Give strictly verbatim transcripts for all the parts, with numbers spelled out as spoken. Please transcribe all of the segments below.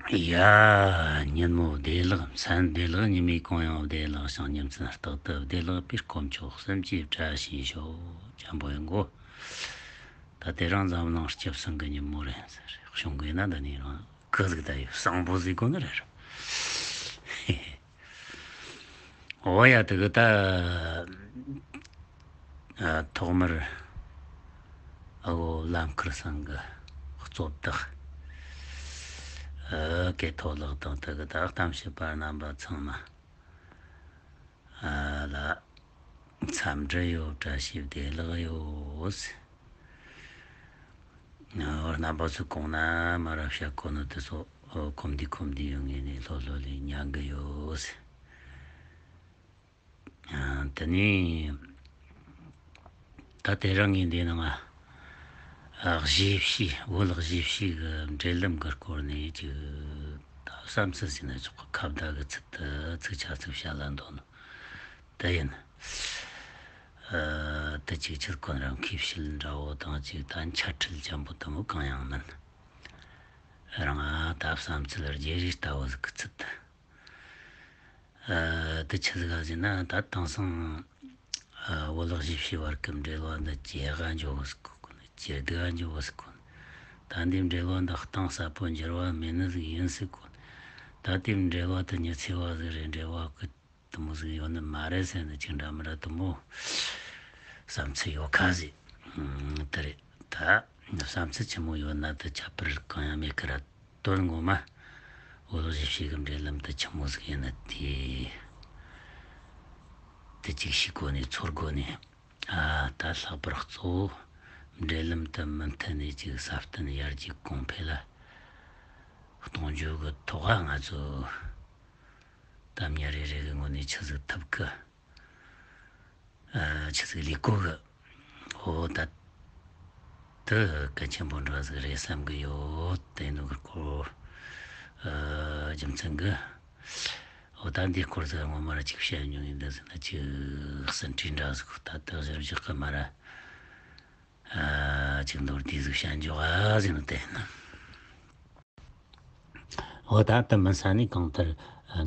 ཡ། ཉིན་མོ་བདེ་ལེགས། མཚན་བདེ་ལེགས། ཉི་མའི་གུང་ཡང་བདེ་ལེགས་ཤིང་། ཉིན་མཚན་རྟག་ཏུ་བདེ་ལེགས་པའི། དཀོན་མཆོག་གསུམ་གྱི་བཀྲ་ཤིས་ཤོག། འཇམ་པོ་ཡིན་གོ། ད་དེ་རིང་འཛམ་གླིང་སྐྱིད་སྲིང་གི་ཉིན་མོ་རེད་ཟེར། གཞུང་གི་ན་འདི་ནས་རང་ཀི་ཟིག་ད་ཡོད། གསང་པོ་ཟིག་གོ་ནི་རེད། འོ་ཡ། དེ་གི་ད། ཨ། ཐོག་མར་ཨ་བོ་ལམ་ཁར་སང་གི་གཙོ་བདག་ཨ་ཀེ་ཐོག་ལགས་དང་དེ་གི་ད་གཏམ་བཤད་པ་རྣམ་པ་ཚང་མ་ཨ་ལ་འཚམས་འདྲི་ཡོད། བཀྲ་ཤིས་བདེ་ལེགས་ཡོད། ཨ་རྣམ་པ་ཚོ་གོང་ན་མ་ར་བཤད་གོ་ནོ་དེ་ཚོ་ཨོ་ཁོམ་དུས་ཁོམ་དུས་ཡོང་ངེས་ནས་ལྷོད་ལྷོད་ལས་ཉན་གི་ཡོད། ཨ། དེ་ནས་ད་དེ་རིང་ངས་འདི་ནང་ཨ་གཞས་བྱིས། བོད་གཞས་བྱིས་གི་འབྲེལ་ལམ་གི་སྐོར་ནས་ཅིག་ད་བསམ་ཚུལ་ཟིན་ན་ཆོག་གི། ཁ་བརྡ་གི་ཚུལ་དུ་ཚིག་ཆ་ཚིག་བཤད་ལ་འདོད་ནོ་དེ་ཡིན། ཨ། དེ་ཅིག་ཁྱེད་ཁོ་རང་མཁས་བཤད་འདྲ་བོ་དང་ཅིག་ད་འཆད་ཁྲིད་འཇམ་པོ་དེ་མོ་གང་ཡང་མིན། རང་ཨ་ད་བསམ་ཚུལ་བརྗེ་རེས་ལྟ་བུ་ཟིག་གི་ཚུལ་དུ། ཨ། དེ་ཆི་ཟིག་ག་ཟེར་ན། ད་དེང་སང་ཨ་བོད་གཞས་བྱིས་བར་གྱི་འབྲེལ་བ་འདི་ཇེ་ག་འགྱོ་གི་ཟེར་གོ་ནི། ཇེ་སྡུག་ག་འགྱོ་གི་ཟེར་གོ་ནི། ད་འདི་འབྲེལ་བ་འདི་གཏིང་ཟབ་པོ་འགྱུར་བ་མེད་ནི་ཟིག་ཡིན་ཟེར་གོ་ནི། ད་དེ་འབྲེལ་བ་དེ་ཉི་ཚེ་བ་ཟིག་རེད། འབྲེལ་བ་གི་དེ་མོ་ཟིག་ཡོད་ནི་མ་རེད་ཟེར་ནི་ཅིག་འདྲ་མི་འདྲ་དེ་མོ་བསམ་ཚུལ་ཡོད་ཁ་ཟིག་དེ་རེད། ད་བསམ་ཚུལ་ཆི་མོ་ཡོད་ན་དེ་ཁྱད་པར་གང་ཡང་མེད་ཀི་ར། དོན་ངོ་མ་བོད་གཞས་བྱིས་གི་འབྲེལ་ལམ་དེ་ཆི་མོ་ཟིག་ཡིན་ན་དེ་དེ་ཅིག་ཤེས་གོ་ནས་ཚོར་གོ་ནས། ཨ། ད་ལྷག་པར་གཙོ་བོ་འབྲེལ་ལམ་དེ་མུ་མཐུད་ནས་ཅིག་སྲ་བརྟན་ཡར་རྒྱས་གོང་འཕེལ་ལ་གཏོང་རྒྱུ་གི་ཐོག་ང་ཚོ་ད་མྱི་རེ་རེ་གི་ངོས་ནས་ཆི་ཟིག་ཐུབ་གི། ཨ། ཆི་ཟིག་ལས་གོ་གི། འོ་ད་དེ་གལ་ཆེན་པོ་འདྲ་ཟིག་རེད་བསམ་གི་ཡོད། དེ་ནོ་གི་སྐོར། ཨ། རྒྱུ་མཚན་གི། འོ་ད་འདིའི་སྐོར་ཟིག་སྔོན་མ་ར་ཅིག་བཤད་མྱོང་ཡིན། འདི་ཟིག་ན་ཅིག་ཟིན་བྲིས་འདྲ་ཟིག་ད་དེ་གཞིར་བཞག་གི་མ་ར། ཨ། ཅིག་མདོར་བསྡུས་ཟིག་བཤད་འཇོག་ཨ་ཟིན་ནོ་དེ་ཡིན། འོ་ད་དེ་མིན་ས་ནས་གང་ལྟར་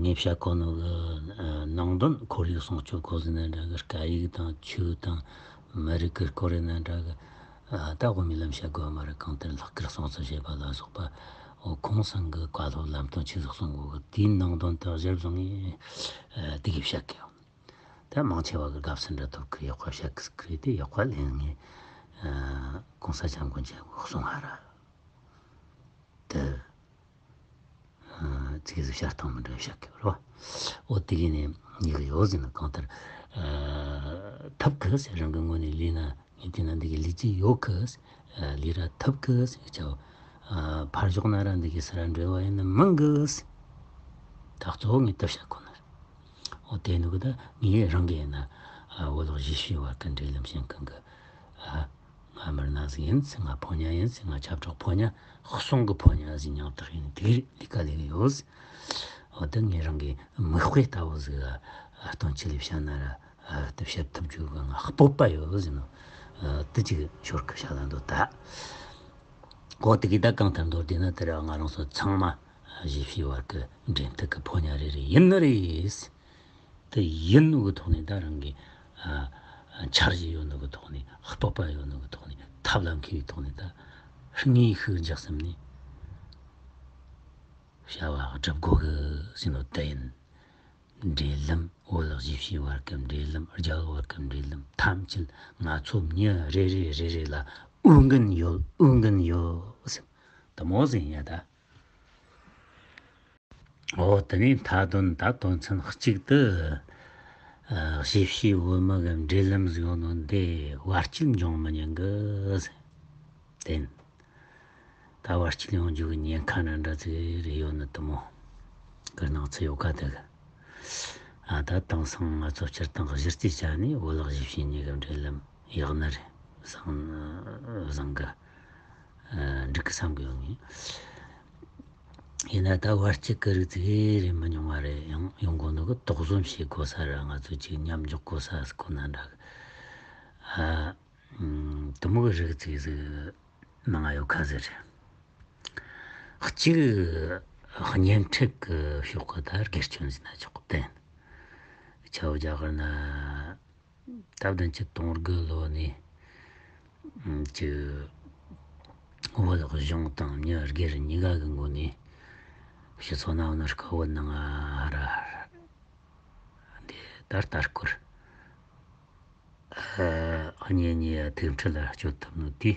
ངས་བཤད་གོ་ནོ་གི་ནང་དོན་ཁོར་ཡུག་སྲུང་སྐྱོབ་སྐོར་ཟིག་ན་འདྲ་གི། སྐད་ཡིག་དང་ཆོས་དང་མི་རིགས་ཀྱི་སྐོར་ཡིན་ན་འདྲ་གི། ད་དབུ་མའི་ལམ་བཤད་དགོས་མ་རེད། གང་ལྟར་ལྷག་དཀར་སྲུང་བརྩི་བྱེད་པ་ལ་སོགས་པ། འོ་ཁོང་ཚང་གི་བཀའ་སློབ་ལམ་སྟོན་ཆི་ཟིག་གསུང་གོ་གི། དེའི་ནང་དོན་དག་གཞིར་བཟུང་ངས་དེ་གི་བཤད་གི་ཡོད། ད་མང་ཆེ་བ་གི་དགའ་བསུ་འདྲ་ཐོབ་གི། ཡག་པ་བཤད་གི་ཟེར་གི་རེད། དེ་ཡག་པ་ལན་ངས་གོང་ས་སྐྱབས་མགོན་ཆེན་པོ་གསུང་ཧ་ར། དེ། ཨ། ཙིག་གེ་ཟིག་བཤད་སྟངས་མི་འདྲ་བཤད་གི་རེད་བ། འོ་དེ་གི་ནས་ཡིག་ཡོད་ཟིན་ན་གང་ལྟར། ཨ། ཐབས་གི་ཟེར། རང་གི་ངོས་ནས་ལས་ན་ངས་དེ་ན་འདི་གི་ལས་ཀྱི་ཡོད་གི། ཨ། ལས་ར་ཐབས་གི་ཟེར་ཆོག། ཨ། ཕར་ཕྱོགས་ན་ར་འདི་གི་སི་ར་འབྲེལ་བ་ཡིན་ནི་མིན་གི་ཟེར། ད་གཙོ་བོ་ངས་དེ་བཤད་གོ་ནི་རེད། འོ་དེ་ནི་གི་ད་ངས་རང་གི་ཡིན་ན། ཨ། བོད་གཞས་བྱིས་བར་གི་འབྲེལ་ལམ་བྱེད་མཁན་གི། ཨ། ང་མི་སྣ་ཟིག་ཡིན་ཟེར། ང་ཕོ་ཉ་ཡིན་ཟེར། ང་ཁྱབ་བསྒྲགས་ཕོ་ཉ། གསུང་གི་ཕོ་ཉ་ཟིག་མྱིང་བཏགས་ཡིན། དེ་རིགས་ལས་ཀ་ལས་གི་ཡོད་ཟེར། འོ་དེ་ངས་རང་གི་མིག་དཔེ་ལྟ་བུ་ཟིག་ཨ། སྟོན་ཆེད་ལས་བཤད་ན་ར། ཨ། དེ་བཤད་ཐུབ་རྒྱུ་གི་ང་སྤོབས་པ་ཡོད་ཟེར་ནོ། ཨ། དེ་ཅིག་ཞོར་གི་བཤད་ལ་འདོད་ད། འོ་དེ་གི་ད་གང་ལྟར་མདོར་བསྡུས་ན་དེ་ར་ང་རང་ཚོ་ཚང་མ་གཞས་བྱིས་བར་གི་འབྲེལ་མཐུད་གི་ཕོ་ཉ་རེ་རེ་ཡིན་ནི་རེད། དེ་ཡིན་ནོ་གི་ཐོག་ནས། ད་རང་གི་ཨ་འཆར་གཞི་ཡོད་ནོ་གི་ཐོག་ནས། སྤོབས་པ་ཡོད་ནོ་གི་ཐོག་ནས། ཐབས་ལ་མཁས་པའི་ཐོག་ནས། ད་དངོས་ཤུགས་འཇགས་སེམས་ནས་བྱ་བ་སྒྲུབ་དགོས་གི་ཟེར་ནོ་དེ་ཡིན། འབྲེལ་ལམ། བོད་གཞས་བྱིས་བར་གྱི་འབྲེལ་ལམ། རྒྱ་བོད་བར་གྱི་འབྲེལ་ལམ་ཐམས་ཅད་ང་ཚོ་མྱི་རེ་རེ་རེ་རེ་ལ་འོས་འགན་ཡོད། འོས་འགན་ཡོད་ཟེར། དེ་མོ་ཟིག་ཡིན་ཡ་ད། འོ་དེ་ནས་མཐའ་དོན། ད་དོན་ཚན་གཅིག་ཏུ། ཨ། གཞས་བྱིས་བོད་མི་གི་འབྲེལ་ལམ་ཟིག་ཡོད་ནོ་འདི་བར་ཆད་འབྱུང་མི་ཉན་གི་ཟེར། དེ་ཡིན། ད་བར་ཆད་ཡོང་རྒྱུ་གི་ཉེན་ཁ་འདྲ་འདྲ་ཟིག་རེ་ཡོད་ནི་དེ་མོ་གི་སྣང་ཚུལ་ཡོད་ཁ་དེ་གི། ཨ། ད་དེང་སང་ང་ཚོ་སྤྱིར་བཏང་གཞི་རྩའི་ཆ་ནས་བོད་གཞས་བྱིས་གཉིས་ཀྱི་འབྲེལ་ལམ་ཡག་ནི་རེད། བཟང་བཟང་གི། ཨ། འགྲིག་གི་བསམ་གི་ཡོད་ངེས། ཡིན་ན་ད་བར་ཆད་ཀྱི་རིགས་ཙིག་རེ་མི་ཉུང་བ་རེ་ཡང་ཡོང་གོ་ནོ་གི། དོགས་ཟོན་བྱེད་དགོས་ས་ར། ང་ཚོ་ཅིག་མཉམ་འཇོག་དགོས་ས་ཟིག་ཁོ་ན་འདྲ་གི། ཨ། ཨམ། དེ་མོ་གི་རིགས་ཙིག་ཟིག་མང་ང་ཡོད་ཁ་ཟེར། གཅིག། བརྙན་འཕྲིན་གྱི་ཕྱོགས་ཀྱི་ད་སྒེར་སྐྱོན་ཟེར་ན་ཆོག་གི་དེ། ཆའོ་རྒྱ་གར་ན་ད་བདུན་ཅུ་དོན་དགུ་ལོ་ནས་ཀྱི་བོད་གཞུང་དང་མི་སྒེར་གཉིས་ཀ་གི་ངོས་ནས་སྤྱི་ཚོགས་ནང་ནས་སྐུ་བོད་ནང་ཧ་ར་འདི་ད་ལྟ་སྐོར། ཨ། གཉེན་ཉེ་ཐུག་འཕྲད་ལ་སྤྱོད་ཐུབ་ནོ་དེ།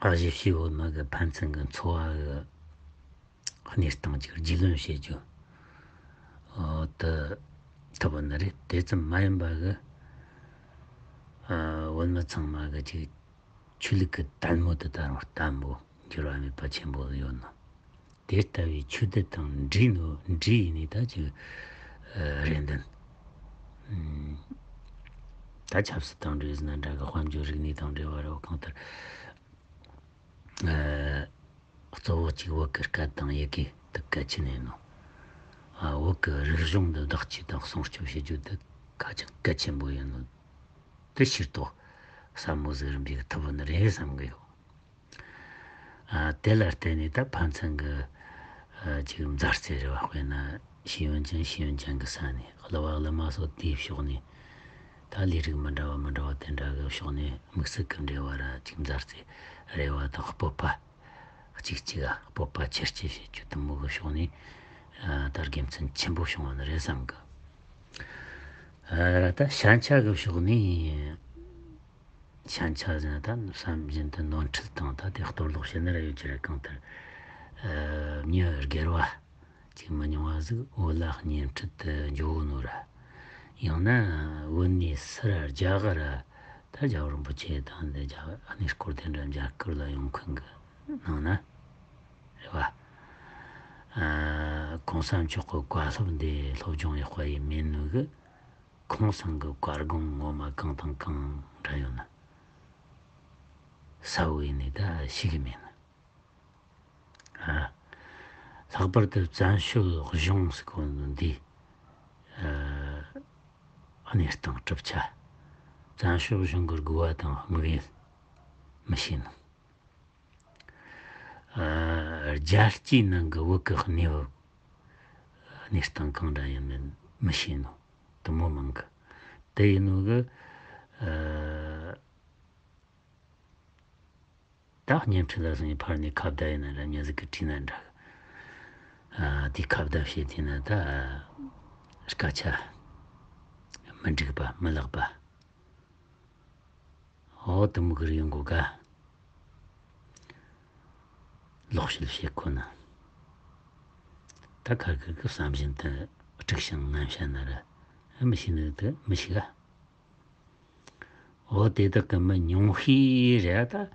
ཨ། གཞིས་བྱེས་བོད་མི་གི་ཕན་ཚུན་གི་འཚོ་བ་གི་གནས་སྟངས་ཅིག་རྒྱུས་ལོན་བྱེད་རྒྱུ། ཨོ། དེ་ཐུབ་པ་ནི་རེད། དེ་ཙམ་མ་ཡིན་པ་གི། ཨ། བོད་མི་ཚང་མ་གི་ཅིག་ཆོས་ལུགས་ཀྱི་དད་མོས་དེ་ད་རུང་བརྟན་པོ་འགྱུར་བ་མེད་པ་ཆེན་པོ་ཡོད་ནོ། དེ་ལྟ་བུའི་ཆོས་དད་དང་འདྲེས་ནོ། འདྲེས་ཡིན་ནི་ད་ཅིག་རེ་འདུན། ད་ཆབ་སྲིད་དང་འབྲེལ་ཟིན་ན་འདྲ་གི། དཔལ་འབྱོར་རིག་གནས་དང་འབྲེལ་བ་རེད། གང་ལྟར། ཨ། གཙོ་བོ་གཅིག་བོད་ཀྱི་སྐད་དང་ཡི་གེ་དེ་གལ་ཆེན་ཡིན་ནོ། ཨ། བོད་ཀྱི་རིག་གཞུང་འདི་བདག་གཅེས་དང་སྲུང་སྐྱོབ་བྱེད་རྒྱུ་དེ་ཁ་ཅིག་གལ་ཆེན་པོ་ཡིན་ནོ། དེ་ཕྱིར་ཐོག་བསམ་བློ་ཟིག་རིམ་པས་ཐུབ་ནི་རེད་བསམ་གི་ཡོད། ཨ། དེ་ལ་བརྟེན་ནས་ད་ཕན་ཚུན་གྱི། ཨ། ཅིག་མཛའ་བརྩེ་རེ་བ། དཔེར་ན་ཤེས་ཡོན་ཅན་ཤེས་ཡོན་ཅན་གྱི་ས་ནས། གླུ་བ་གླུ་མ་སོགས་དེའི་ཕྱོགས་ནས། ད་ལས་རིགས་མི་འདྲ་བ་མི་འདྲ་བ་དེ་འདྲ་གི་ཕྱོགས་ནས་དམིགས་བསལ་གྱི་འབྲེལ་བ་ར་ཅིག་མཛའ་བརྩེ་རེ་བ་དང་སྤོབས་པ། གཅིག་གཅིག་ག་སྤོབས་པ་ཆེར་སྐྱེད་བྱེད་རྒྱུ་དེ་མོ་གི་ཕྱོགས་ནས། ཨ། ད་དགེ་མཚན་ཆེན་པོ་བྱུང་བ་ནི་རེད་བསམ་གི། ཨ། ད་ཞན་ཆ་གི་ཕྱོགས་ནས། ཞན་ཆ་ཟེར་ན་ད་བསམ་བཞིན་དུ་ནོར་འཁྲུལ་དང་ད་དེ་གཏོར་བརླག་བྱེད་ནི་ར་ཡོད་ཀྱི་རེད། གང་ལྟར། ཨ། མྱི་སྒེར་བ་ཅིག་མི་ཉུང་བ་ཟིག་བོད་ལ་གཉེན་འཕྲད་དུ་འགྱོ་ནོ་ར། ཡང་ན་བོད་ནས་སུ་ར་རྒྱ་གར་ར། ད་རྒྱལ་བ་རིན་པོ་ཆེ་དང་འདི་རྒྱ་གནས་སྐོར་དེ་འདྲ་མཇལ་ཁ་ལ་ཡོང་མཁན་གི་ནང་ན་རེད་བ། ཨ། གོང་ས་མཆོག་གི་བཀའ་སློབ་འདི་སློབ་སྦྱོང་ཡག་པ་ཡིན་མིན་ནོ་གི། ཁོང་ཚང་གི་བཀའ་དགོངས་ངོ་མ་གང་དང་གང་འདྲ་ཡོད་ན་གསལ་བོ་ཡིན་ནི་ད་ཤེས་གི་མེད་ན། ཨ། ལྷག་པར་དུ་བཙན་བྱོལ་གཞུང་ཟེར་གོ་ནོ་འདི། ཨ། གནས་སྟངས་གྲུབ་ཆ། བཙན་བྱོལ་གཞུང་གི་དགོས་པ་དང་དམིགས་ཡུལ་མི་ཤེས་ནོ། ཨ། རྒྱལ་སྤྱིའི་ནང་གི་བོད་ཀྱི་གནས་བབ། གནས་སྟངས་གང་འདྲ་ཡིན་མིན་མི་ཤེས་ནོ། དེ་མོ་མང་གི། དེ་ཡིན་ནོ་གི། ཨ། ད་བརྙན་འཕྲིན་ལ་སོང་ཡི་ཕར་ནས་ཁ་བརྡ་ཡིན་ན་འདྲ། མྱི་ཟིག་གིས་བྲིས་ན་འདྲ། ཨ། དེ་ཁ་བརྡ་བྱེད་དུས་ན་ད་སྐད་ཆ་མི་འགྲིག་པ་མི་ལེགས་པ། འོ། དེ་མོ་གི་རིགས་ཡོང་གོ་ག། ལོག་བཤད་བྱེད་ཁོ་ན། ད་ཁ་ཁ་གི་བསམ་བཞིན་དུ་དཀྲུག་ཤིང་ངན་བཤད་ན་ར་མི་ཤེས་ནི་དེ་མི་ཤེས་ག། འོ། དེ་དག་གི་མི་ཉུང་ཤས་རེད། ད་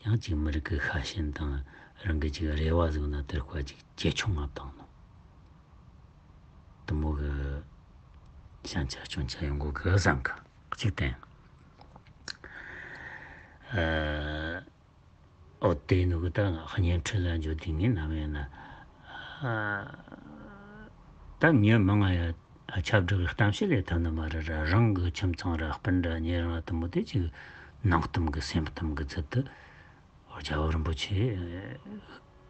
ཡང་ཅིག་མི་རིགས་ཀྱི་ཤ་ཞེན་དང་རང་གི་ཅིག་རེ་བ་ཟིག་ན་དེར་བཀའ་ཅིག་ཇེ་ཆུང་ང་བཏང་ནོ། དེ་མོ་གི་ཞན་ཆ་སྐྱོན་ཆ་ཡོང་གོ་གི་བསམ་གི། གཅིག་བསྟན། ཨ། འོ། དེ་ནུ་གི་ད་བརྙན་འཕྲིན་ལ་འཇོག་དུས་ངས་ནམ་ཡིན་ན། ཨ། ད་མྱི་མང་ང་ཡ་ཁྱབ་བསྒྲགས་གི་གཏམ་བཤད་ལས་ཐུབ་ནི་མ་རེད་ར། རང་གི་ཁྱིམ་ཚང་ར་སྤུན་ར་ཉེ་རང་ར་དེ་མོ་དེ་ཅིག་ནང་གཏམ་གི་སེམས་གཏམ་གི་ཚུལ་དུ། རྒྱལ་བ་རིན་པོ་ཆེ་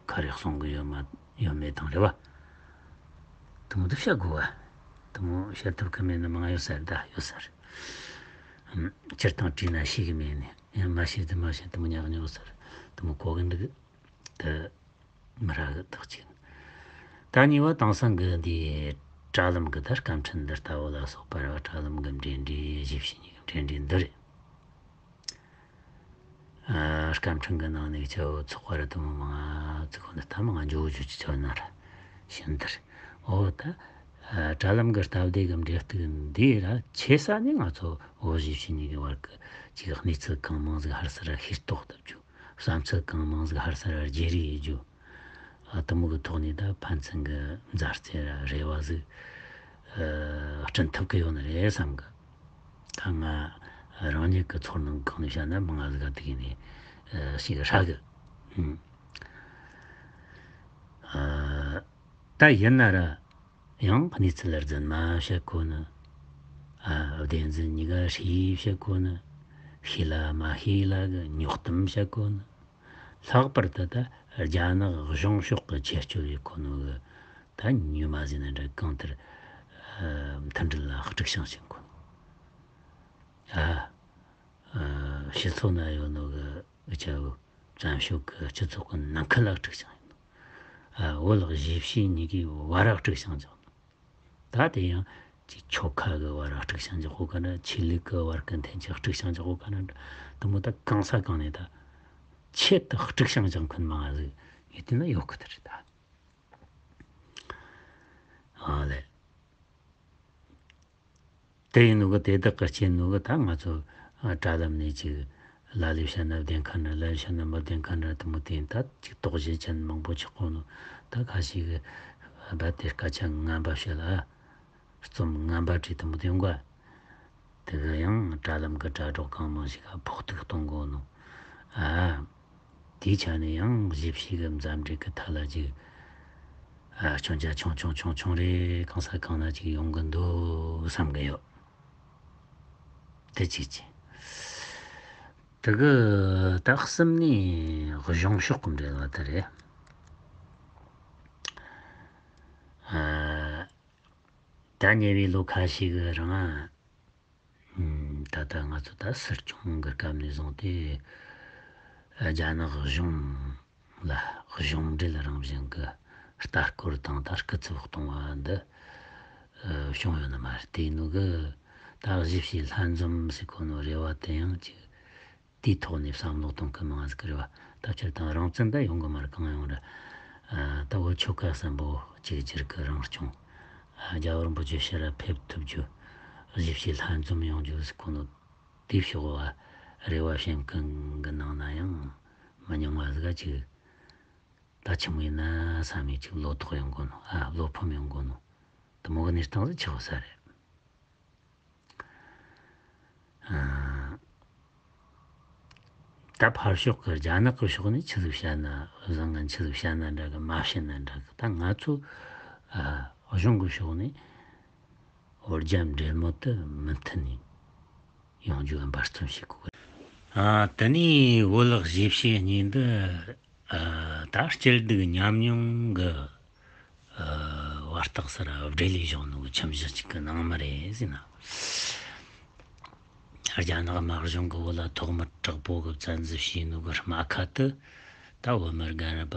ག་རེ་གསུང་གི་ཡོད་མ་ཡོད་མེད་དང་རེད་བ། དེ་མོ་དེ་བཤད་དགོས་བ། དེ་མོ་བཤད་ཐུབ་གི་མེད་ནི་མང་ཡོད་ས་རེད། ད་ཡོད་ས་རེད། སྤྱིར་བཏང་དྲིས་ན་ཤེས་གི་མེད་ནི། ཡང་མ་ཤེས་དེ་མ་ཤེས་དེ་མོ་ཉག་ཉོག་ས་རེད། དེ་མོ་གོ་གི་འདུག། དེ་མི་རག་གི་ཐག་ཆོད། ད་གཉིས་པ་དེང་སང་གི་འདི་དྲ་ལམ་གི་ད་སྐར་འཕྲིན་འདི་ལྟ་བུ་ལ་སོགས་པ་རེད་བ། དྲ་ལམ་གི་འབྲེལ་འདྲིས། གཞིས་བྱེས་གཉིས་ཀྱི་འབྲེལ་འདྲིས་འདི་རེད། ཨ། སྐར་འཕྲིན་གི་ནང་ནས་ཁྱེད་ཚོགས་པ་ར་དུ་མ་མང་ང་ཚིག་གོ་འདི་ཐ་མ་ང་འཇོག་འཇོག་ཅི་ཆོད་ན་ར་ཤིན་དར། འོ། ད་ཨ་དྲ་ལམ་གི་སྟབས་བདེ་གི་འབྲེལ་གཏུག་འདི་ར་ཆེ་ས་ནས་ང་ཚོ་བོད་གཞིས་བྱེས་གཉིས་ཀྱི་བར་གི་ཅིག་གནས་ཚུལ་གང་མང་ཟིག་ཧར་སར་ར་ཤེས་རྟོགས་ཐུབ་རྒྱུ། བསམ་ཚུལ་གང་མང་ཟིག་ཧར་སར་ར་བརྗེ་རེས་ཡེད་རྒྱུ། ཨ། དེ་མོ་གི་ཐོག་ནས་ད་ཕན་ཚུན་གི་མཛའ་བརྩེ་ར་རེ་བ་ཟིག་ཨ། བསྐྲུན་ཐུབ་གི་ཡོད་ནི་རེད་བསམ་གི། ད་ང་རང་ཉིད་ཀྱི་ཚོར་སྣང་གང་ནས་བཤད་ན་མི་ང་ཟིག་ག་དེ་གི་ནས་ཨ། ཞིག་ཧྲ་གི། ཨ། ད་ཡིན་ན་ར་ཡང་གནས་ཚུལ་ལ་རྫུན་མ་བཤད་གོ་ནི། ཨ། བདེན་རྫུན་གཉིས་ཀ་ཧྲིལ་བཤད་གོ་ནི། ཤེས་ལ་མ་ཤེས་ལ་གི་རྙོག་གཏམ་བཤད་གོ་ནི། ལྷག་པར་དུ་ད་ རྒྱ་ནག་གཞུང་ཕྱོགས་ཀྱི་ཆེད་སྐྱོད་ཡོད་ཁོ་ནོ་གི་ད་ཉུ་མ་ཟིན་ན་འདྲ་གང་ལྟར་མཐུན་སྒྲིལ་ལ་དཀྲུག་ཤིང་བྱེད་ཁོ་ནོ། ཨ། སྤྱི་ཚོགས་ན་ཡོད་ནོ་གི་ཨ་ཅག་བཙན་བྱོལ་གྱི་སྤྱི་ཚོགས་ཀྱི་ནང་ཁུལ་ལ་དཀྲུག་ཤིང་ཡིན་ནོ། ཨ། བོད་གཞིས་བྱེས་གཉིས་ཀའི་བར་ལ་དཀྲུག་ཤིང་བྱུང་ནོ། ད་དེ་ཡང་ཅིག་ཆོལ་ཁ་གི་བར་ལ་དཀྲུག་ཤིང་རྒྱག་གོ་ག་ན། ཆོས་ལུགས་ཀྱི་བར་གི་འཐེན་ཅིག་དཀྲུག་ཤིང་རྒྱག་གོ་ག་ན། དེ་མོ་ད་གང་ས་གང་ནས་ད་ཆེད་དུ་དཀྲུག་ཤིང་རྒྱག་མཁན་མང་ང་ཟིག་ངས་བལྟས་ན་ཡོད་གི། དེ་རེད་ད། ཨ་ལེ། དེ་ཡིན་ནོ་གི་དེ་དག་གི་རྐྱེན་ནོ་གི་ད་ང་ཚོ་ཨ་དྲ་ལམ་ནས་ཅིག་ལ་ལས་བཤད་ན་བདེན་ཁ་འདྲ། ལ་ལས་བཤད་ན་མི་བདེན་ཁ་འདྲ། དེ་མོ་དེ་ཡིན་ད་ཅིག་དོགས་གཞི་ཅན་མང་པོ་ཆགས་གོ་ནོ། ད་ཁ་ཤས་གི་རྦད་དེ་སྐད་ཆ་ངན་པ་བཤད་ལ། རྩོམ་ངན་པ་བྲིས་དེ་མོ་དེ་ཡོང་ག། དེ་གི་ཡང་དྲ་ལམ་གི་དྲ་གྲོགས་གང་མང་ཞིག་ག་ཕོག་ཐུག་གཏོང་གོ་ནོ། ཨ། དེའི་ཆ་ནས་ཡང་གཞིས་བྱེས་ཀྱི་མཛའ་འབྲེལ་གྱི་ཐད་ལ་ཅིག་ཨ། སྐྱོན་ཆ་ཆུང་ཆུང་ཆུང་ཆུང་རེ་གང་ས་གང་ན་ཅིག་ཡོང་གི་འདུག་བསམ་གི་ཡོད། དེ་གཅིག་བྱས། དེ་གི་ད་གསུམ་ནས་གཞུང་ཕྱོགས་ཀྱི་འབྲེལ་བ་དེ་རེད། ཨ། ད་ཉེ་བའི་ལོ་ཁ་ཤས་ཀྱི་རིང་ང་། ད་ལྟ་ང་ཚོ་ད་སྲིད་སྐྱོང་གི་སྐབས་ནས་བཟུང་སྟེ་རྒྱ་ནག་གཞུང་ལ་གཞུང་འབྲེལ་རང་བཞིན་གྱི་ལྟ་སྐོར་དང་ད་སྐུ་ཚབ་གཏོང་བ་འདི་བྱུང་ཡོད་ནི་མ་རེད། དེ་ནོ་གི་ད་གཞིས་བྱེས་ལྷན་འཛོམས་ཟེར་གོ་ནོ་རེ་བ་དེ་ཡང་ཅིག་དེའི་ཐོག་ནས་བསམ་བློ་གཏོང་གི་མང་ཟིག་རེད་བ། ད་སྤྱིར་བཏང་རང་བཙན་ད་ཡོང་གི་མ་རེད། གང་ཡོང་རེད། ཨ། ད་བོད་ཆོལ་ཁ་གསུམ་པོ་གཅིག་གྱུར་གྱི་རང་སྐྱོང་། ཨ། རྒྱལ་བ་རིན་པོ་ཆེ་ཕྱིར་ར་ཕེབས་ཐུབ་རྒྱུ། གཞིས་བྱེས་ལྷན་འཛོམས་ཡོང་རྒྱུ་ཟེར་གོ་ནོ་དེའི་ཕྱོགས་བ་རེ་བ་བྱེད་མཁན་གྱི་ནང་ན་ཡང་མི་ཉུང་བ་ཟིག་ག་ཅིག་ད་ཆི་མོ་ཡིན་ན་བསམ་ཡས་ཅིག་བློ་དོགས་ཡོང་གོ་ནོ། ཨ། བློ་ཕམ་ཡོང་གོ་ནོ། དེ་མོ་གི་གནས་སྟངས་ཟིག་ཆགས་ས་རེད། ཨ། ད་ཕར་ཕྱོགས་ཀྱི་རྒྱ་ནག་གི་ཕྱོགས་ནས་ཆི་ཟིག་བཤད་ན་བཟང་ངན། ཆི་ཟིག་བཤད་ན་འདྲ་གི། མ་བཤད་ན་འདྲ་གི། ད་ང་ཚོ་ཨ་གཞུང་གི་ཕྱོགས་ནས་བོད་རྒྱ་འབྲེལ་མོལ་དེ་མུ་མཐུད་ནས་ཡོང་རྒྱུ་འབད་བརྩོན་བྱེད་དགོས། ཨ། དེ་ནས་བོད་གཞིས་བྱེས་གཉིས་འདི་ཨ་ད་སྐྱིད་སྡུག་མཉམ་མྱོང་གི་ཨ་བར་ཐག་སར་སྦྲེལ་ལས་བཞག་ནོ་གི་ཁྱིམ་གཞིས་གཅིག་གི་ནང་མི་རེད་ཟེར་ན། རྒྱ་ནག་དམར་གཞུང་གི་བོད་ལ་ཐོག་མར་དྲག་པོ་གི་བཙན་འཛུལ་བྱས་ནོ་གི་རྨ་ཁ་དེ་ད་བོད་མི་རྒན་རབས་པ་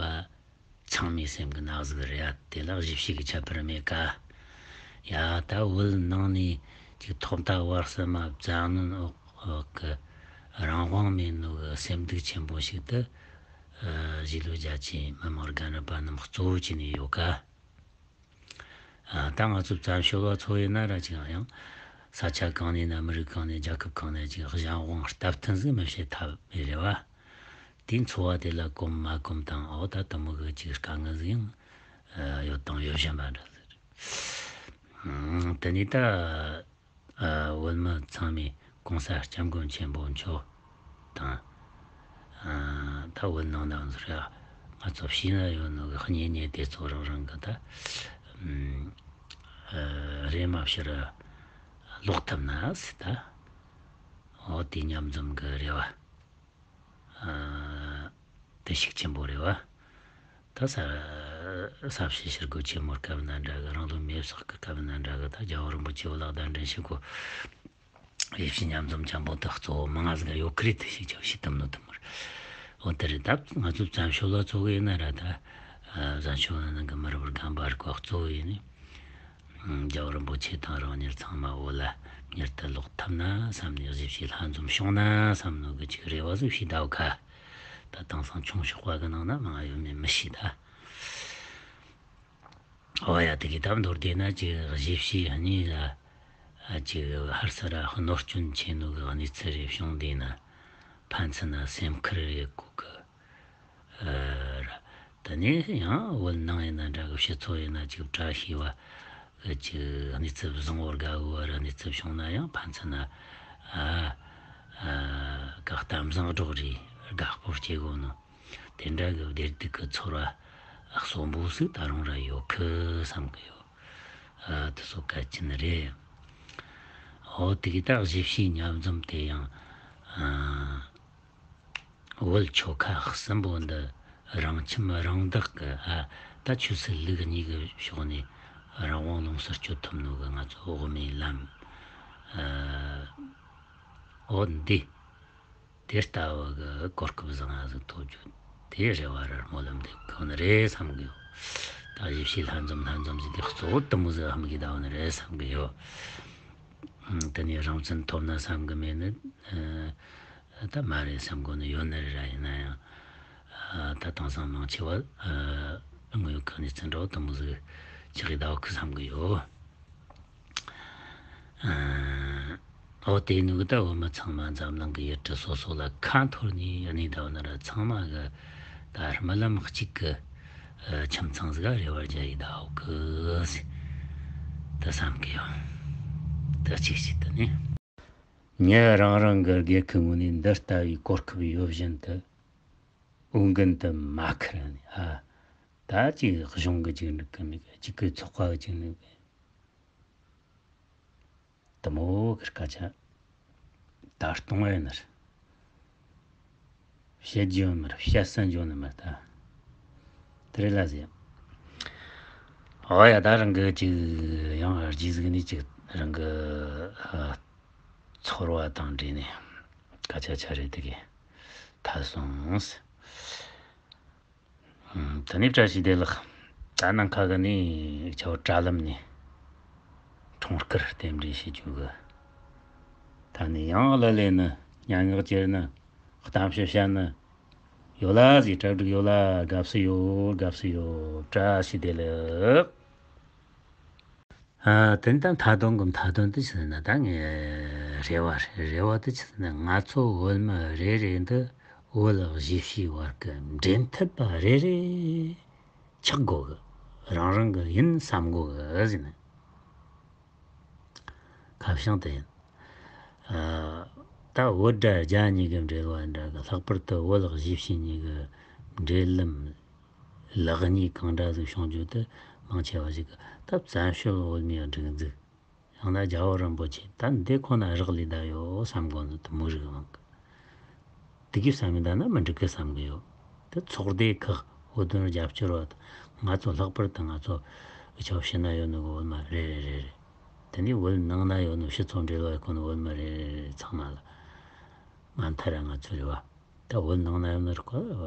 ཚང་མའི་སེམས་གི་ནག་ཟིག་རེད་ཡ། དེ་ལ་གཞིས་བྱེས་གི་ཁྱད་པར་མེད་ཀ། ཡ། ད་བོད་ནང་ནས་ཅིག་ཐོག་མཐའ་བར་གསུམ་མ་བཙན་གནོན་འོག་གི་རང་དབང་མེད་ནོ་གི་སེམས་སྡུག་ཆེན་པོ་ཞིག་ཏུ་ཨ་གཞིས་ལུས་རྒྱ་ཆེའི་མི་མང་རྒན་རབས་པ་རྣམས་གཙོ་བོ་བྱས་ནས་ཡོད་ཀ། ཨ། ད་ང་ཚོ་བཙན་བྱོལ་བ་ཚོ་ཡིན་ན་ར་ཅིག་ཡང་ས་ཆ་གང་ནས་ན་མི་རིགས་གང་ནས་རྒྱལ་ཁབ་གང་ནས་ཅིག་གཞན་དབང་སྟབས་མཐུན་ཟིག་མི་བྱེད་ཐབས་མེད་རེད་བ། དེའི་འཚོ་བ་དེ་ལ་གོམས་མ་གོམས་དང་། འོ་ད་དེ་མོ་གི་ཅིག་དཀའ་ངལ་ཟིག་ཡང་ཡོད་དང་ཡོད་བཞིན་པ་འདྲ་ཟིག་རེད། དེ་ནས་ད་ཨ་བོད་མི་ཚང་མས་གོང་ས་སྐྱབས་མགོན་ཆེན་པོ་མཆོག་དང་། ཨ་ད་བོད་ནང་ན་ཟེར་ཡ། ང་ཚོ་ཕྱི་ན་ཡོད་ནོ་གི་གཉེན་ཉེ་དེ་ཚོ་རང་རང་གི་ད་ཨ་རེ་མ་ཕྱིར་ལོག་ཐུབ་ན་ཟེར་ད། འོ་དེ་མཉམ་འཛོམས་གི་རེ་བ། ཨ་དེ་ཤུགས་ཆེན་པོ་རེད་བ། ད་ས་ས་བྱི་ཞི་རྒོལ་ཆེན་མོའི་སྐབས་ན་འདྲ་གི། རང་ལུས་མེར་སྲེག་གི་སྐབས་ན་འདྲ་གི། ད་རྒྱལ་བ་རིན་པོ་ཆེ་བོད་ལ་གདན་འདྲེན་བྱེད་སྒོ་གཞིས་བྱེས་མཉམ་འཛོམས་ཆེན་པོ་དེ་གཙོ་བོ་མང་ང་ཟིག་ཡོད་ཀི་རེད། དེ་ཞིག་ཆོག་ཤི་དམ་ནོ་དུ་མར། འོ་དེ་རེད། ད་ང་ཚོ་བཙན་བྱོལ་བ་ཚོ་གི་ཡིན་ན་ར། ད་ཨ་བཙན་བྱོལ་བ་ནང་གི་མི་རབས་རྒན་པ་རིགས་པ་གཙོ་བོ་ཡིན་ནི། རྒྱལ་བ་རིན་པོ་ཆེ་དང་རང་ཉིད་ཚང་མ་བོད་ལ་མྱུར་དུ་ལོག་ཐུབ་ན་བསམ་ནས། གཞིས་བྱེས་ལྷན་འཛོམས་བྱུང་ན་བསམ་ནོ་གི་ཅིག་རེ་བ་ཟིག་བྱས་ད་བ་ཁ། ད་དེང་སང་ཆུང་ཤོག་པ་གི་ནང་ན་མང་ཡོད་མེད་མི་ཤེས་ད། འོ་ཡ། དེ་གི་ད་མདོར་བསྡུས་ན་ཅིག་གཞིས་བྱེས་གཉིས་ལ་ཨ་ཅིག་ཧར་སར་གནོད་སྐྱོན་ཆེ་ནོ་གི་གནས་ཚུལ་རེ་བྱུང་བསྡད་ན་ཕན་ཚུན་ན་སེམས་ཁུར་ཡེད་དགོས་གི། ཨ་དེ་ནས་ཡང་བོད་ནང་ཡིན་ན་འདྲ་གི། ཕྱི་ཚོ་ཡིན་ན་ཅིག་བཀྲ་ཤིས་པ་གི་ཅིག་གནས་ཚུལ་བཟང་བོ་དགའ་བོ་བར་གནས་ཚུལ་བྱུང་ན་ཡང་ཕན་ཚུན་ན་ཨ་ཨ་ག་གཏམ་བཟང་སྒྲོག་རེས་དགའ་སྤོབས་སྐྱེ་དགོས་ནོ། དེ་འདྲ་གི་བདེ་སྡུག་གི་ཚོར་བ་གསོན་པོ་ཟིག་ད་རུང་ར་ཡོད་གི་བསམ་གི་ཡོད། ཨ་དེ་ཚོ་གལ་ཆེན་རེད། འོ་དེ་གི་ད་གཞིས་བྱེས་མཉམ་འཛོམས་དེ་ཡང་ཨ་བོད་ཆོལ་ཁ་གསུམ་པོ་འདི་ རང་ཁྱིམ་རང་བདག་གི་ཨ་ད་ཆོས་སྲིད་ལུགས་གཉིས་ཀྱི་ཕྱོགས་ནས་རང་དབང་ལོངས་སུ་སྤྱོད་ཐུབ་ནོ་གི་ང་ཚོ་དབུ་མའི་ལམ། ཨ་འོ་འདི་དེ་ལྟ་བུ་གི་གོ་སྐབས་བཟང་ང་ཟིག་ཐོབ་རྒྱུ་དེ་རེ་བ་ར་སྨོན་ལམ་འདེབས་གི་ཡོད་ནི་རེད་བསམ་གི་ཡོད། ད་ཞིབ་བཤེར་ལྷན་འཛོམས་ལྷན་འཛོམས་ཟིག་དེ་གཙོ་བོ་དུ་མོ་ཟིག་ཧམ་གི་ད་བ་ནི་རེད་བསམ་གི་ཡོད། དེ་ནས་རང་བཙན་ཐོབ་ན་བསམ་གི་མེད་ནི། ཨ་ད་མ་རེད་བསམ་གོ་ནི་ཡོད་ནི་རེད་ར། ཡིན་ན་ཡང་ཨ་ད་དེང་སང་མང་ཆེ་བ་ཨ་དངོས་ཡོད་གི་གནས་ཚུལ་འདྲ་བོ་དུ་མོ་ཟིག་ཆགས་གི་ད་བ་གི་བསམ་གི་ཡོད། ཨ་འོ་དེ་ནི་གི་ད་བོད་མི་ཚང་མ་འཛམ་གླིང་གི་ཡུལ་གྲུ་སོ་སོ་ལ་ཁ་འཐོར་ནས་གནས་ད་བ་ནི་ར། ཚང་མ་གི་ད་རྨི་ལམ་གཅིག་གི་ཨ་ཁྱིམ་ཚང་ཟིག་ག་རེ་བ་རྒྱག་གི་ད་བ་གི་ད་བསམ་གི་ཡོད། ད་གཅིག་གཅིག་ཏུ་ནི། མྱི་རང་རང་གི་སྒེར་གྱི་ངོས་ནས་འདི་ལྟ་བུའི་གོ་སྐབས་ཡོད་བཞིན་དུ་འོས་འགན་དུ་མ་འཁུར་ནས། ཨ་ད་ཅིག་གཞུང་གི་ཅིག་འགྲིག་གི་མེད་གི། ཅིག་གི་ཚོགས་པ་གི་ཅིག་འགྲིག་གི། དུ་མོ་གི་སྐད་ཆ་ད་གཏོང་བ་ཡིན་ནི་རེད། བཤད་རྒྱུ་ཡོད་ནི་རེད། བཤད་ས་འཇོག་ནི་མ་རེད་ད། དེ་རེད་ལ་ཟེར། ཨོ་ཡ། ད་རང་གི་ཅིག་ཡང་རྗེས་གཟིགས་ནས་ཅིག་རང་གི་ཨ་ཚོར་བ་དང་འབྲེལ་ནས་སྐད་ཆ་ཆ་རེ་དེ་གས་ཐལ་སོང་ཟེར། ཨུམ། དེ་ནས་བཀྲ་ཤིས་བདེ་ལེགས། ད་ནང་ཁ་གི་ནས་ཁྱོད་དྲ་ལམ་ནས་འཁྲུངས་སྐར་རྟེན་འབྲེལ་བྱེད་རྒྱུ་གི། ད་ནས་ཡང་གླུ་ལེན་ནི། སྙན་ངག་གྱེར་ནི། གཏམ་བཤད་བཤད་ནི་ཡོད་ལ་ཟིག། གྲ་སྒྲིག་ཡོད་ལ། དགའ་བསུ་ཡོད། དགའ་བསུ་ཡོད། བཀྲ་ཤིས་བདེ་ལེགས། ཨ་དེ་ད་མཐའ་དོན་གི་མཐའ་དོན་དེ་ཆི་ཟེར་ན། ད་ངའི་རེ་བ་རེད། རེ་བ་དེ་ཆི་ཟེར་ན། ང་ཚོ་བོད་མི་རེ་རེ་འདི་བོད་གཞིས་བྱེས་བར་གི་འབྲེལ་མཐུད་པ་རེ་རེ་ཆགས་དགོས་གི། རང་རང་གི་ཡིན་བསམ་དགོས་གི་ཟེར་ན། ཁ་བྱང་དེ་ཡིན། ཨ་ད་བོད་དགྲ་རྒྱ་གཉིས་ཀྱི་འབྲེལ་བ་འདྲ་གི། ལྷག་པར་དུ་བོད་གཞིས་བྱེས་གཉིས་ཀྱི་འབྲེལ་ལམ་ལེགས་ཉེས་གང་འདྲ་ཟིག་བྱུང་རྒྱུ་དེ་མང་ཆེ་བ་ཞིག་གིས་ད་བཙན་བྱོལ་བོད་མིའི་སྒྲིག་འཛུགས། ཡང་ན་རྒྱལ་བ་རིན་པོ་ཆེ། ད་འདི་ཁོ་ན་རག་ལས་བསྡད་ཡོད་བསམ་གོ་ནི་དུ་མོ་ཟིག་ཡོང་གི། དེ་གི་བསམ་ཡིན་ད་ན་མི་འགྲིག་གི་བསམ་གི་ཡོད། དེ་ཚོགས་སྡེ་ཁག་བོད་དོན་རྒྱབ་སྐྱོར་བ་དང་། ང་ཚོ་ལྷག་པར་དུ་ང་ཚོ་ཕྱོགས་ཕྱི་ན་ཡོད་ནི་གི་བོད་མི་རེ་རེ་རེ་རེ། དེ་ནས་བོད་ནང་ན་ཡོད་ནི་སྤྱི་ཚོགས་འབྲེལ་བ་ཁོ་ནི་བོད་མི་རེ་རེ་རེ་ཚང་མ་ལ་མ་མཐའ་ར་ང་ཚོ་རེ་བ། ད་བོད་ནང་ན་ཡོད་ནི་རེ་ཁོ་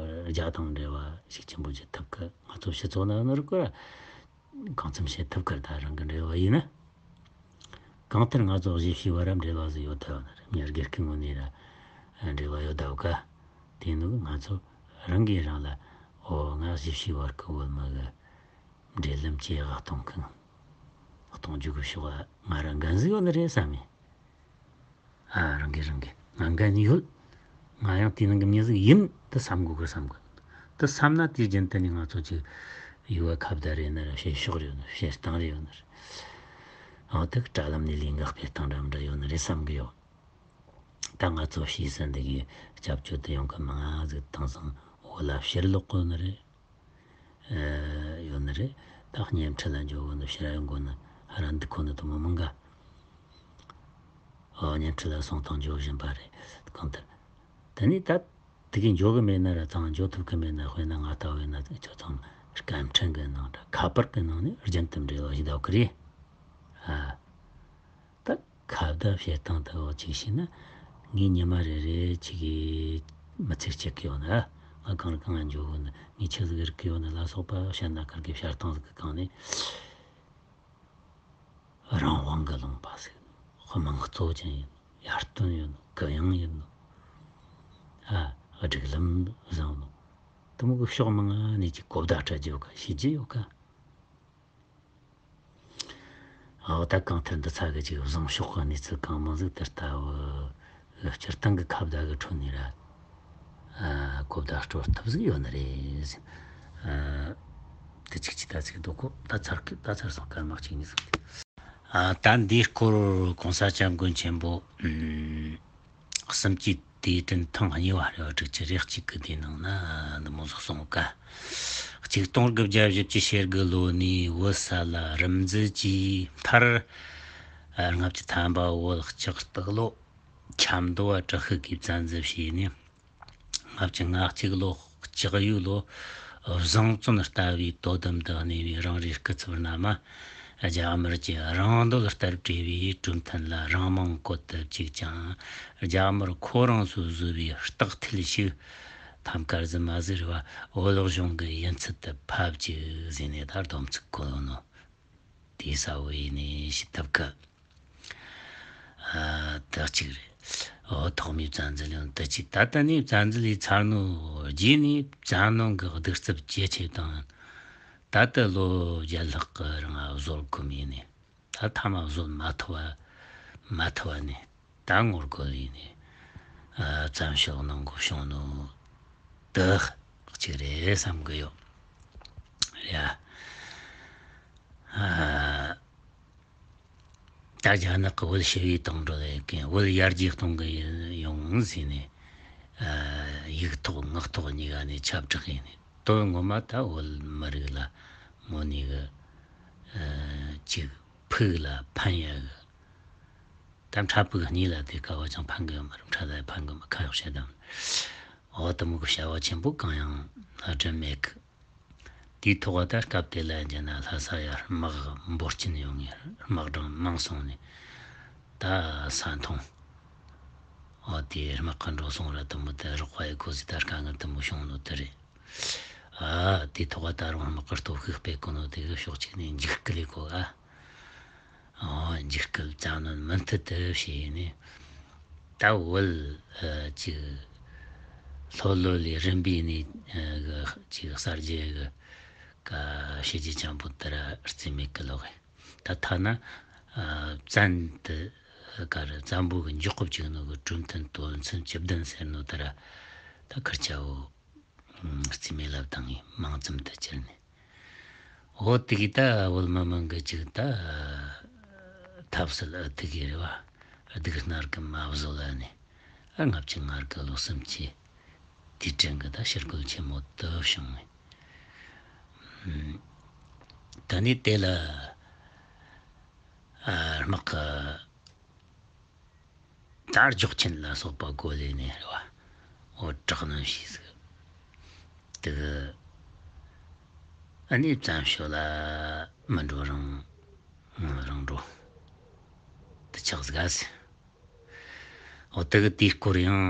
རྒྱ་དང་འབྲེལ་བ་ཤུགས་ཆེན་པོ་བྱེད་ཐུབ་གི། ང་ཚོ་སྤྱི་ཚོགས་ན་ཡོད་ནི་རེ་ཁོ་ར་གང་འཚམ་བྱེད་ཐུབ་གི། ད་རང་གི་འབྲེལ་བ་ཡིན་ན། གང་ལྟར་ང་ཚོ་གཞིས་བྱེས་བར་འབྲེལ་བ་ཟིག་ཡོད་ཐལ་བ་ནི་རེད། མྱི་སྒེར་གྱི་ངོས་ནས་ར་འབྲེལ་བ་ཡོད་ཐལ་བ་ག། དེ་ནི་ང་ཚོ་རང་གིས་རང་ལ། ཨོ་ང་གཞིས་བྱེས་བར་གི་བོད་མི་གི་འབྲེལ་ལམ་ཇེ་ཡག་གཏོང་གི། གཏོང་རྒྱུ་གི་ཕྱོགས་ང་རང་འགན་ཟིག་ཡོད་ནི་རེད་བསམ་མེད། ཨ་རང་གིས་རང་གིས་ང་འགན་ཡོད། ང་ཡང་དེ་ནང་གི་མྱི་ཟིག་ཡིན་དུ་བསམ་དགོས་གི་བསམ་གི། དུ་བསམ་ན་དེའི་རྒྱུན་དུ་ནི་ང་ཚོ་ཅིག་ཡུལ་བ་ཁ་བརྡ་རེད་ན་ར། བཤད་ཕྱོགས་རེད་ན་ར། བཤད་སྟངས་རེད་ན་ར། ཨ་དེ་གི་དྲ་ལམ་ནས་ལས་འགུལ་སྤེལ་སྟངས་འདྲ་མི་འདྲ་ཡོད་ནི་རེད་བསམ་གི་ཡོད། ད་ང་ཚོ་ཕྱིས་སུ་འདི་གི་སྐྱབས་བཅོལ་དུ་ཡོང་གི་མང་ང་ཟིག་དེང་སང་བོད་ལ་ཕྱིར་ལོག་གོ་ནི་རེད། ཨེ་ཡོད་ནི་རེད། ད་བརྙན་འཕྲིན་ལ་འགྱོ་གོ་ནི། ཕྱིར་ཡོང་གོ་ནི་ཧ་ར་འདི་ཁོ་ནི་དུ་མོ་མང་ག། ཨོ་བརྙན་འཕྲིན་ལ་སོང་དང་འགྱོ་བཞིན་པ་རེད། གང་ལྟར་དེ་ནས་ད་དེ་གི་འགྱོ་གི་མེད་ན་ར་ཚང་འགྱོ་ཐུབ་གི་མེད་ན། དཔེར་ན་ང་ལྟ་བུ་ཡིན་ན་ཁྱོད་ཚང་སྐད་འཕྲིན་གི་ནང་འདྲ་ཁ་པར་གི་ནང་ནས་རྒྱུན་དུ་འབྲེལ་བ་ཞིག་འདུག་གི་རེད། ཨ་ད་ཁ་བརྡ་བྱེད་སྟངས་དུ་འོ་ཅིག་ཤེས་ན། ངས་ཉི་མ་རེ་རེ་ཅིག་གི་མི་ཚེ་གཅིག་གི་ཡོད་ན། ང་གང་རུ་གང་ང་འགྱོ་གི་ཡོད་ན། ངས་ཆི་ཟིག་རིག་གི་ཡོད་ན་ལ་སོགས་པ་བཤད་ན། གར་གི་བཤད་སྟངས་ཟིག་གི་སྒང་ནས། རང་དབང་གི་ལུང་པ་ཟིག། དམངས་གཙོ་ཅན་ཡིན་ནོ། ཡར་ཐོན་ཡིན་ནོ། གུ་ཡངས་ཡིན་ནོ། ཨ་སྒྲིག་ལམ་བཟང་ནོ། དེ་མོ་གི་ཕྱོགས་མང་ང་ནས་ཅིག་གོ་བརྡ་སྤྲད་རྒྱུ་ཡོད་ག། ཤེས་རྒྱུ་ཡོད་ག། འོ་ད་གང་ལྟར་འདི་ཚ་གི་ཅིག་བཟང་ཕྱོགས་གི་གནས་ཚུལ་གང་མང་ཟིག་དེ་ལྟ་བུ་སྤྱིར་བཏང་གི་ཁ་བརྡ་གི་ཁྲོད་ནས་ར། ཨ་གོ་བརྡ་སྤྲོད་ཐུབ་ཟིག་ཡོད་ནི་རེད། ཨ་དེ་གཅིག་གཅིག་ད་ཚིག་འདུག་གོ། ད་ཚར་གི། ད་ཚར་སོང་། སྐར་མ་གཅིག་གཉིས་ཟིག། ཨ་ད་འདིའི་སྐོར་གོང་ས་སྐྱབས་མགོན་ཆེན་པོ་ཨུམ་གསུམ་གྱིས་དུས་དྲན་ཐེངས་གཉིས་པ་རེད་བ། དྲུག་ཅུ་རེ་གཅིག་གི་དུས་ནང་ན་འདི་མོ་ཟིག་གསུངས་ག། གཅིག་སྟོང་དགུ་བརྒྱ་བཞི་བཅུ་ཞེ་དགུ་ལོ་ནས་བོད་ས་ལ་རིམ་འཛུལ་གྱིས་མཐར་ལྔ་བཅུ་ཐམ་པ་བོད་ལྕགས་སྟག་ལོ་ཆབ་མདོ་བ་བྲག་ཤུལ་གྱིས་བཙན་འཛུལ་བྱས་ནས། ལྔ་བཅུ་ང་གཅིག་ལོ་ ལྕགས་ཡོས་ལོ། བཟང་བཙོན་ལྟ་བུའི་དོ་དམ་དུ་གནས་པའི་རང་རེའི་སྐུ་ཚབ་རྣམས། རྒྱ་དམར་གྱི་རང་འདོད་ལྟར་བྲོས་པའི་གྲུབ་མཐའ་ལ་རང་མིང་བཀོད་དུ་བཅུག་ཀྱང་། རྒྱ་དམར་ཁོ་རང་ཚོས་བཟོས་པའི་རྟགས་མཐིལ་ཞིག་ཐམ་ཀར་ཟིན་མ་ཟིན་རེད་བ། བོད་གཞུང་གི་ཡིན་ཚུལ་དུ་ཕབ་ཅིག་ཟེར་ནས་ད་སྡོམ་ཚིག་བཀོད་ཡོད་ནོ། དེ་གསལ་བོ་ཡིན་ནི་ཞིག་ཐབས་ཀ་ཨ་ད་གཅིག་རེད། འོ་ཐོག་མའི་བཙན་འཛུལ་ཡང་ད་གཅིག་ད་ལྟ་ནས་བཙན་འཛུལ་ལས་ཚར་ནོ། རྗེས་ནས་བཙན་གནོན་གྱི་གདུག་རྩུབ་ཇེ་ཆེ་དང་། ད་ལྟ་ལོ་བརྒྱད་ལྷག་གི་རིང་བཟོད་སྒོམ་ཡིན་ནས། ད་མཐའ་མ་བཟོད་མ་ཐུབ་པ་མ་ཐུབ་པ་ནས་ད་ངོ་རྒོལ་ཡིན་ནས། ཨ་བཙན་བྱོལ་ནང་གི་བྱུང་ནོ་དེ་གཅིག་རེད་བསམ་གི་ཡོད། ཡ། ཨ། ད་རྒྱ་ནག་གི་བོད་ཞི་བའི་བཏང་འགྲོ་ལས་ཀྱིན་བོད་ཡར་རྒྱས་གཏོང་གི་ཡོང་ཟེར་ནས། ཨ་ཡིག་ཐོག་ངག་ཐོག་གཉིས་ཀ་ནས་ཁྱབ་བསྒྲགས་ཡིན་ནས། དོན་ངོ་མ་ད་བོད་མི་རིགས་ལ་དངོས་གནས་གི་ཨ་ཅིག་ཕུགས་ལ་ཕན་ཡ་གི། ད་འཕྲལ་ཕུགས་གཉིས་ལ་དེ་ག་བ་ཅང་ཕན་གི་ཡོད་མ་རེད། འཕྲལ་ལ་ཕན་གི་མ་ཁ་ཡོག་བཤད་དམ། འོ་དེ་མོ་གི་བྱ་བ་ཆེན་པོ་གང་ཡང་སྒྲུབ་མེད་གི། དེའི་ཐོག་ད་སྐབས་དེ་ལ་འཇོན་ན་ལྷ་ས་ཡ་དམག་འབོར་ཆེན་ཡོང་ངེ་དམག་སྦྲང་མང་སོང་ནས་ད་ས་མཐོང་། འོ་དེ་དམག་གི་འགྲོ་སོང་ར་དུམ་བུ་དེ་རོགས་པ་ཡི་གོ་ཟི་ད་དཀའ་ངལ་དུམ་བུ་བྱུང་ནོ་དེ་རེད། ཨ་དེའི་ཐོག་ད་རུང་དམག་གི་སྟོབས་ཤུགས་སྤེལ་གོ་ནོ་དེ་གི་ཕྱོགས་གཅིག་ནས་འཇིགས་སྐུལ་ལས་གོ་ཨ། འོ་འཇིགས་སྐུལ་བཙན་གནོན་མུ་མཐུད་དུ་བྱས་ནས། ད་བོད་ཨ་ཅིག་ལྷོད་ལྷོད་ལས་རིམ་པས་ནས་ཨ་གི་ཅིག་གསར་བརྗེ་གི་ཀ་བྱས་རྗེས་ཅན་པོ་དེ་ར་རྩིས་མེད་གི་ལོག་གི། ད་ཐ་ན་ཨ་བཙན་དུ་ཀ་ར་བཙན་པོ་གི་འཇོག་གོ་བཅུག་ནོ་གི་གྲོས་མཐུན་དོན་ཚན་བཅུ་བདུན་ཟེར་ནོ་དེ་ར་ད་ཁུར་ཆ་བོ་རྩིས་མེད་ལབ་བཏང་ངས་མང་ཙམ་དུ་གྱུར་ནས། འོ་དེ་གི་ད་བོད་མི་མང་གི་ཅིག་ད་ཐབས་སུ་ལ་དེ་གི་རེ་བ་སྡུག་སྣང་གི་མ་བཟོད་ལ་ནས་ཨ་ལྔ་བཅུ་ང་དགུ་ལོ་གསུམ་གྱི་དུས་དྲན་གི་ད་ཕྱིར་རྒོལ་ཆེན་མོ་དུ་བྱུང་ངས། ད་ནི་དེ་ལ་ཨ་དམག་གི་དར་འཇོག་ཆེན་ལ་སོགས་པ་གོ་ལེ་ནས་རེ་བ་འོ་དྲག་གནོན་བྱས་ཟིག། དེ་གི་ཨ་ནི་བཙན་བྱོལ་ལ་མི་འགྲོ་རང་རང་འགྲོ་དུ་ཆགས་ཟིག་ཨ་ཟེ། འོ་དེ་གི་དེའི་སྐོར་ཡང་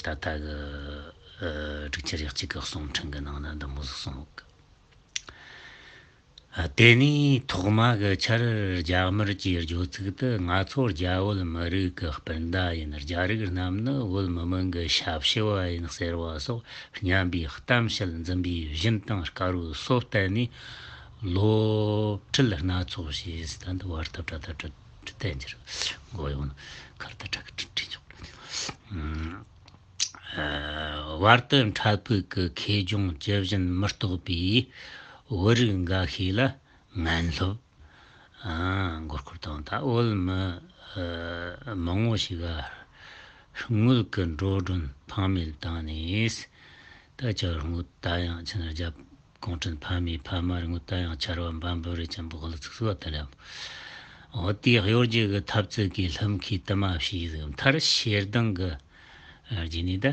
ད་ལྟ་གི་ཨ་སྒྲིག་ཆས་རིགས་གཅིག་གི་གསུང་འཕྲིན་གི་ནང་ན་འདི་མོ་ཟིག་གསུངས་ཡོད་གི། ཨ་དེ་ནས་ཐོག་མ་གི་ཆར་རྒྱ་དམར་གྱི་བརྗོད་ཚིག་ཏུ་ང་ཚོ་རྒྱ་བོད་མི་རིགས་ཀྱི་སྤུན་ཟླ་ཡིན། རྒྱ་རིགས་རྣམས་ནི་བོད་མི་མང་གི་ཞབས་ཕྱི་བ་ཡིན་ཟེར་བ་སོགས་སྙན་པའི་གཏམ་བཤད་འཛིན་པའི་བཞིན་དང་དཀར་བོའི་སོ་བསྟན་ནས་ལོ་ཁྲིད་སྣ་ཚོགས་བྱས། ད་འདི་བར་དུ་བྲ་དང་བྲ་བྲི་བསྟན་འགྱུར་མགོ་ཡོང་ན་ཁར་དུ་བྲ་གི་བྲི་བྲི་ཆོག་ཨ་བར་དུ་འཕྲལ་ཕུགས་ཀྱི་ཁེ་གྱོང་ཇི་བཞིན་མི་རྟོགས་པའི་བོད་རིགས་འགའ་ཤས་ལ་ངན་སློབ། ཨ་མགོ་སྐོར་དང་ད་བོད་མི་ཨ་མང་བོ་ཞིག་ག་དངུལ་གྱི་འགྲོ་གྲོན་ཕངས་མེད་བཏང་ནས། ད་ཅི་དངུལ་ད་ཡང་ཕྱིན་རྒྱབ་གུང་ཁྲན་ཕ་མའི་ཕ་མ་རེད། དངུལ་ད་ཡང་ཆར་བ་འབབ་འབབ་རེད། ཅན་པོ་ཧོ་ལ་ཚིག་ཚིག་བ་ད་རེད། འོ་དེའི་གཡོ་སྒྱུ་གི་ཐབས་ཚུལ་གྱིས་ལྷུམ་ཁའི་དུ་མ་བྱས་ཟིག། མཐར་ཞེ་སྡང་གི་རྗེས་ནས་ད་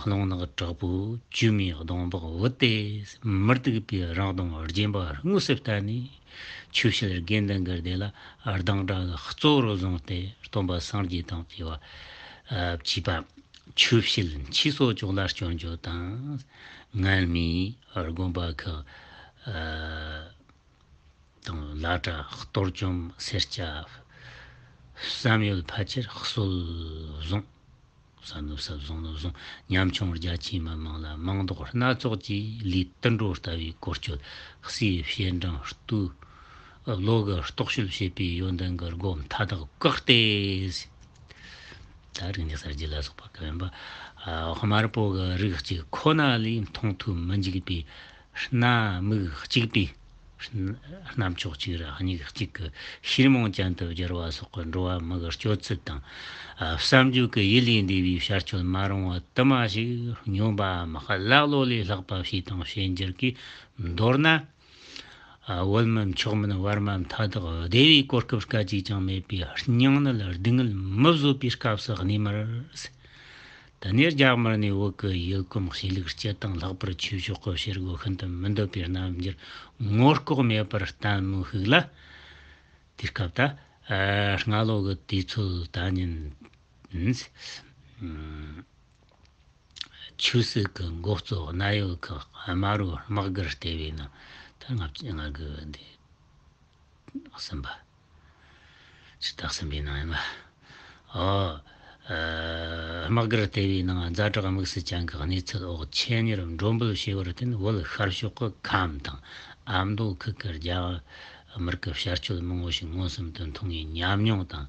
རླུང་ནག་དྲག་པོས་བཅོས་མའི་གདོང་འབག་བུད་དེ། མི་སྡུག་པའི་རང་གདོང་རྗེན་པ་དངོས་སུ་བསྟན་ནས། ཆོས་བཤད་དགེ་འདུན་གྱི་སྡེ་ལ་སྡིངས་གྲྭ་གཙོ་བོར་བཟུང་སྟེ་སྟོན་པ་སངས་རྒྱས་དང་བཅས་པ་བཅས་པ་ཆོས་བཤད་མཆིས་སོ་ཅོག་ལ་སྐྱོན་བརྗོད་དང་། ངན་སྨྲས་དགོན་པ་ཁག་དང་བླ་གྲྭ་གཏོར་བཅོམ་སེར་སྐྱ་བསམ་ཡོད་ཕལ་ཆེར་གསོད་བཟུང་། བསམ་ནོ་བསམ་བཟུང་ནོ་བཟུང་། ཉམ་ཆུང་རྒྱ་ཆེའི་མི་མང་ལ་མིང་འདོགས་སྣ་ཚོགས་ཀྱིས་ལས་དུད་འགྲོ་ལྟ་བུའི་བཀོལ་སྤྱོད། གསེར་ཕྱེ་འབྲིང་སྟོད་ལོ་གི་རྟོག་དཔྱོད་བྱེད་པའི་ཡོན་ཏན་གྱི་སྒོ་མཐའ་དག་བཀག་སྟེ། ད་རིག་གནས་གསར་བརྗེ་ལ་སོགས་པ་གི་ཡིན་པ། ཨ་དམར་པོ་གི་རིགས་གཅིག་ཁོ་ན་ལས་མཐོང་ཐོས་མི་འཇུག་པའི་སྣ་མིག་གཅིག་པའི་རྣམ་ཅོག་གཅིག་ར་མིག་གཅིག་གི་ཤེས་རྨོངས་ཅན་དུ་བསྒྱུར་བ་སོགས་ཀྱི་འགྲོ་བ་མི་གི་སྤྱོད་ཚུལ་དང་། ཨ་བསམ་བརྗོད་ཀྱི་ཡུལ་ལས་འདས་པའི་བྱ་སྤྱོད་མ་རུང་བ་དུ་མ་ཞིག་སྨྱོན་པའམ་ཀླ་ཀློ་ལས་ལྷག་པ་བྱས་དང་བྱེད་འགྱུར་གྱིས་མདོར་ན། ཨ་བོད་མིན་ཕྱོགས་མིན་བར་མ་མཐའ་དག་བདེ་བའི་གོ་སྐབས་སྐད་ཅིག་ཀྱང་མེད་པའི་སྙིང་ནད་སྡུག་བསྔལ་མི་བཟོད་པའི་སྐབས་སུ་གནས་མར། དེ་ནས་རྒྱ་དམར་ནས་བོད་ཀྱི་ཡུལ་གོམས་གཤིས་ལུགས་སྤྱི་དང་ལྷག་པར་ཆོས་ཕྱོགས་ཀྱི་བྱེད་སྒོ་ཤིན་ཏུ་མི་འདོད་པའི་རྣམ་འགྱུར་ངོ་ལྐོག་མེད་པར་བསྟན་མུས་ཤིག་ལ། དེ་སྐབས་ད་ཨ་སྔ་ལོ་གི་དུས་ཚོད་ད་ཉིན་ཨ་ཆོས་སྲིད་ཀྱི་འགོ་གཙོ་གནད་ཡོད་ཀྱི་དམར་བོའི་དམག་སྒར་ལྟེ་བའི་ནང་ད་ལྔ་བཅུ་ང་དགུ་འདི་གསུམ་པ། ཕྱི་ཟླ་གསུམ་པའི་ནང་ཡིན་པ། ཨོ། ཨ་དམག་སྒར་ལྟེ་བའི་ནང་ཛ་དྲག་དམིགས་བསལ་ཅན་གྱི་གནས་ཚུལ་འོག་ཆེད་གཉེར་མགྲོན་འབོད་བྱས་པར་བརྟེན། བོད་ཤར་ཕྱོགས་ཀྱི་ཁམས་དང་ཨ་མདོ་ཁུལ་གྱི་རྒྱ་དམར་གྱི་བྱ་སྤྱོད་མང་བོ་ཞིག་མངོན་སུམ་དུ་མཐོང་བའི་ཉམས་མྱོང་དང་།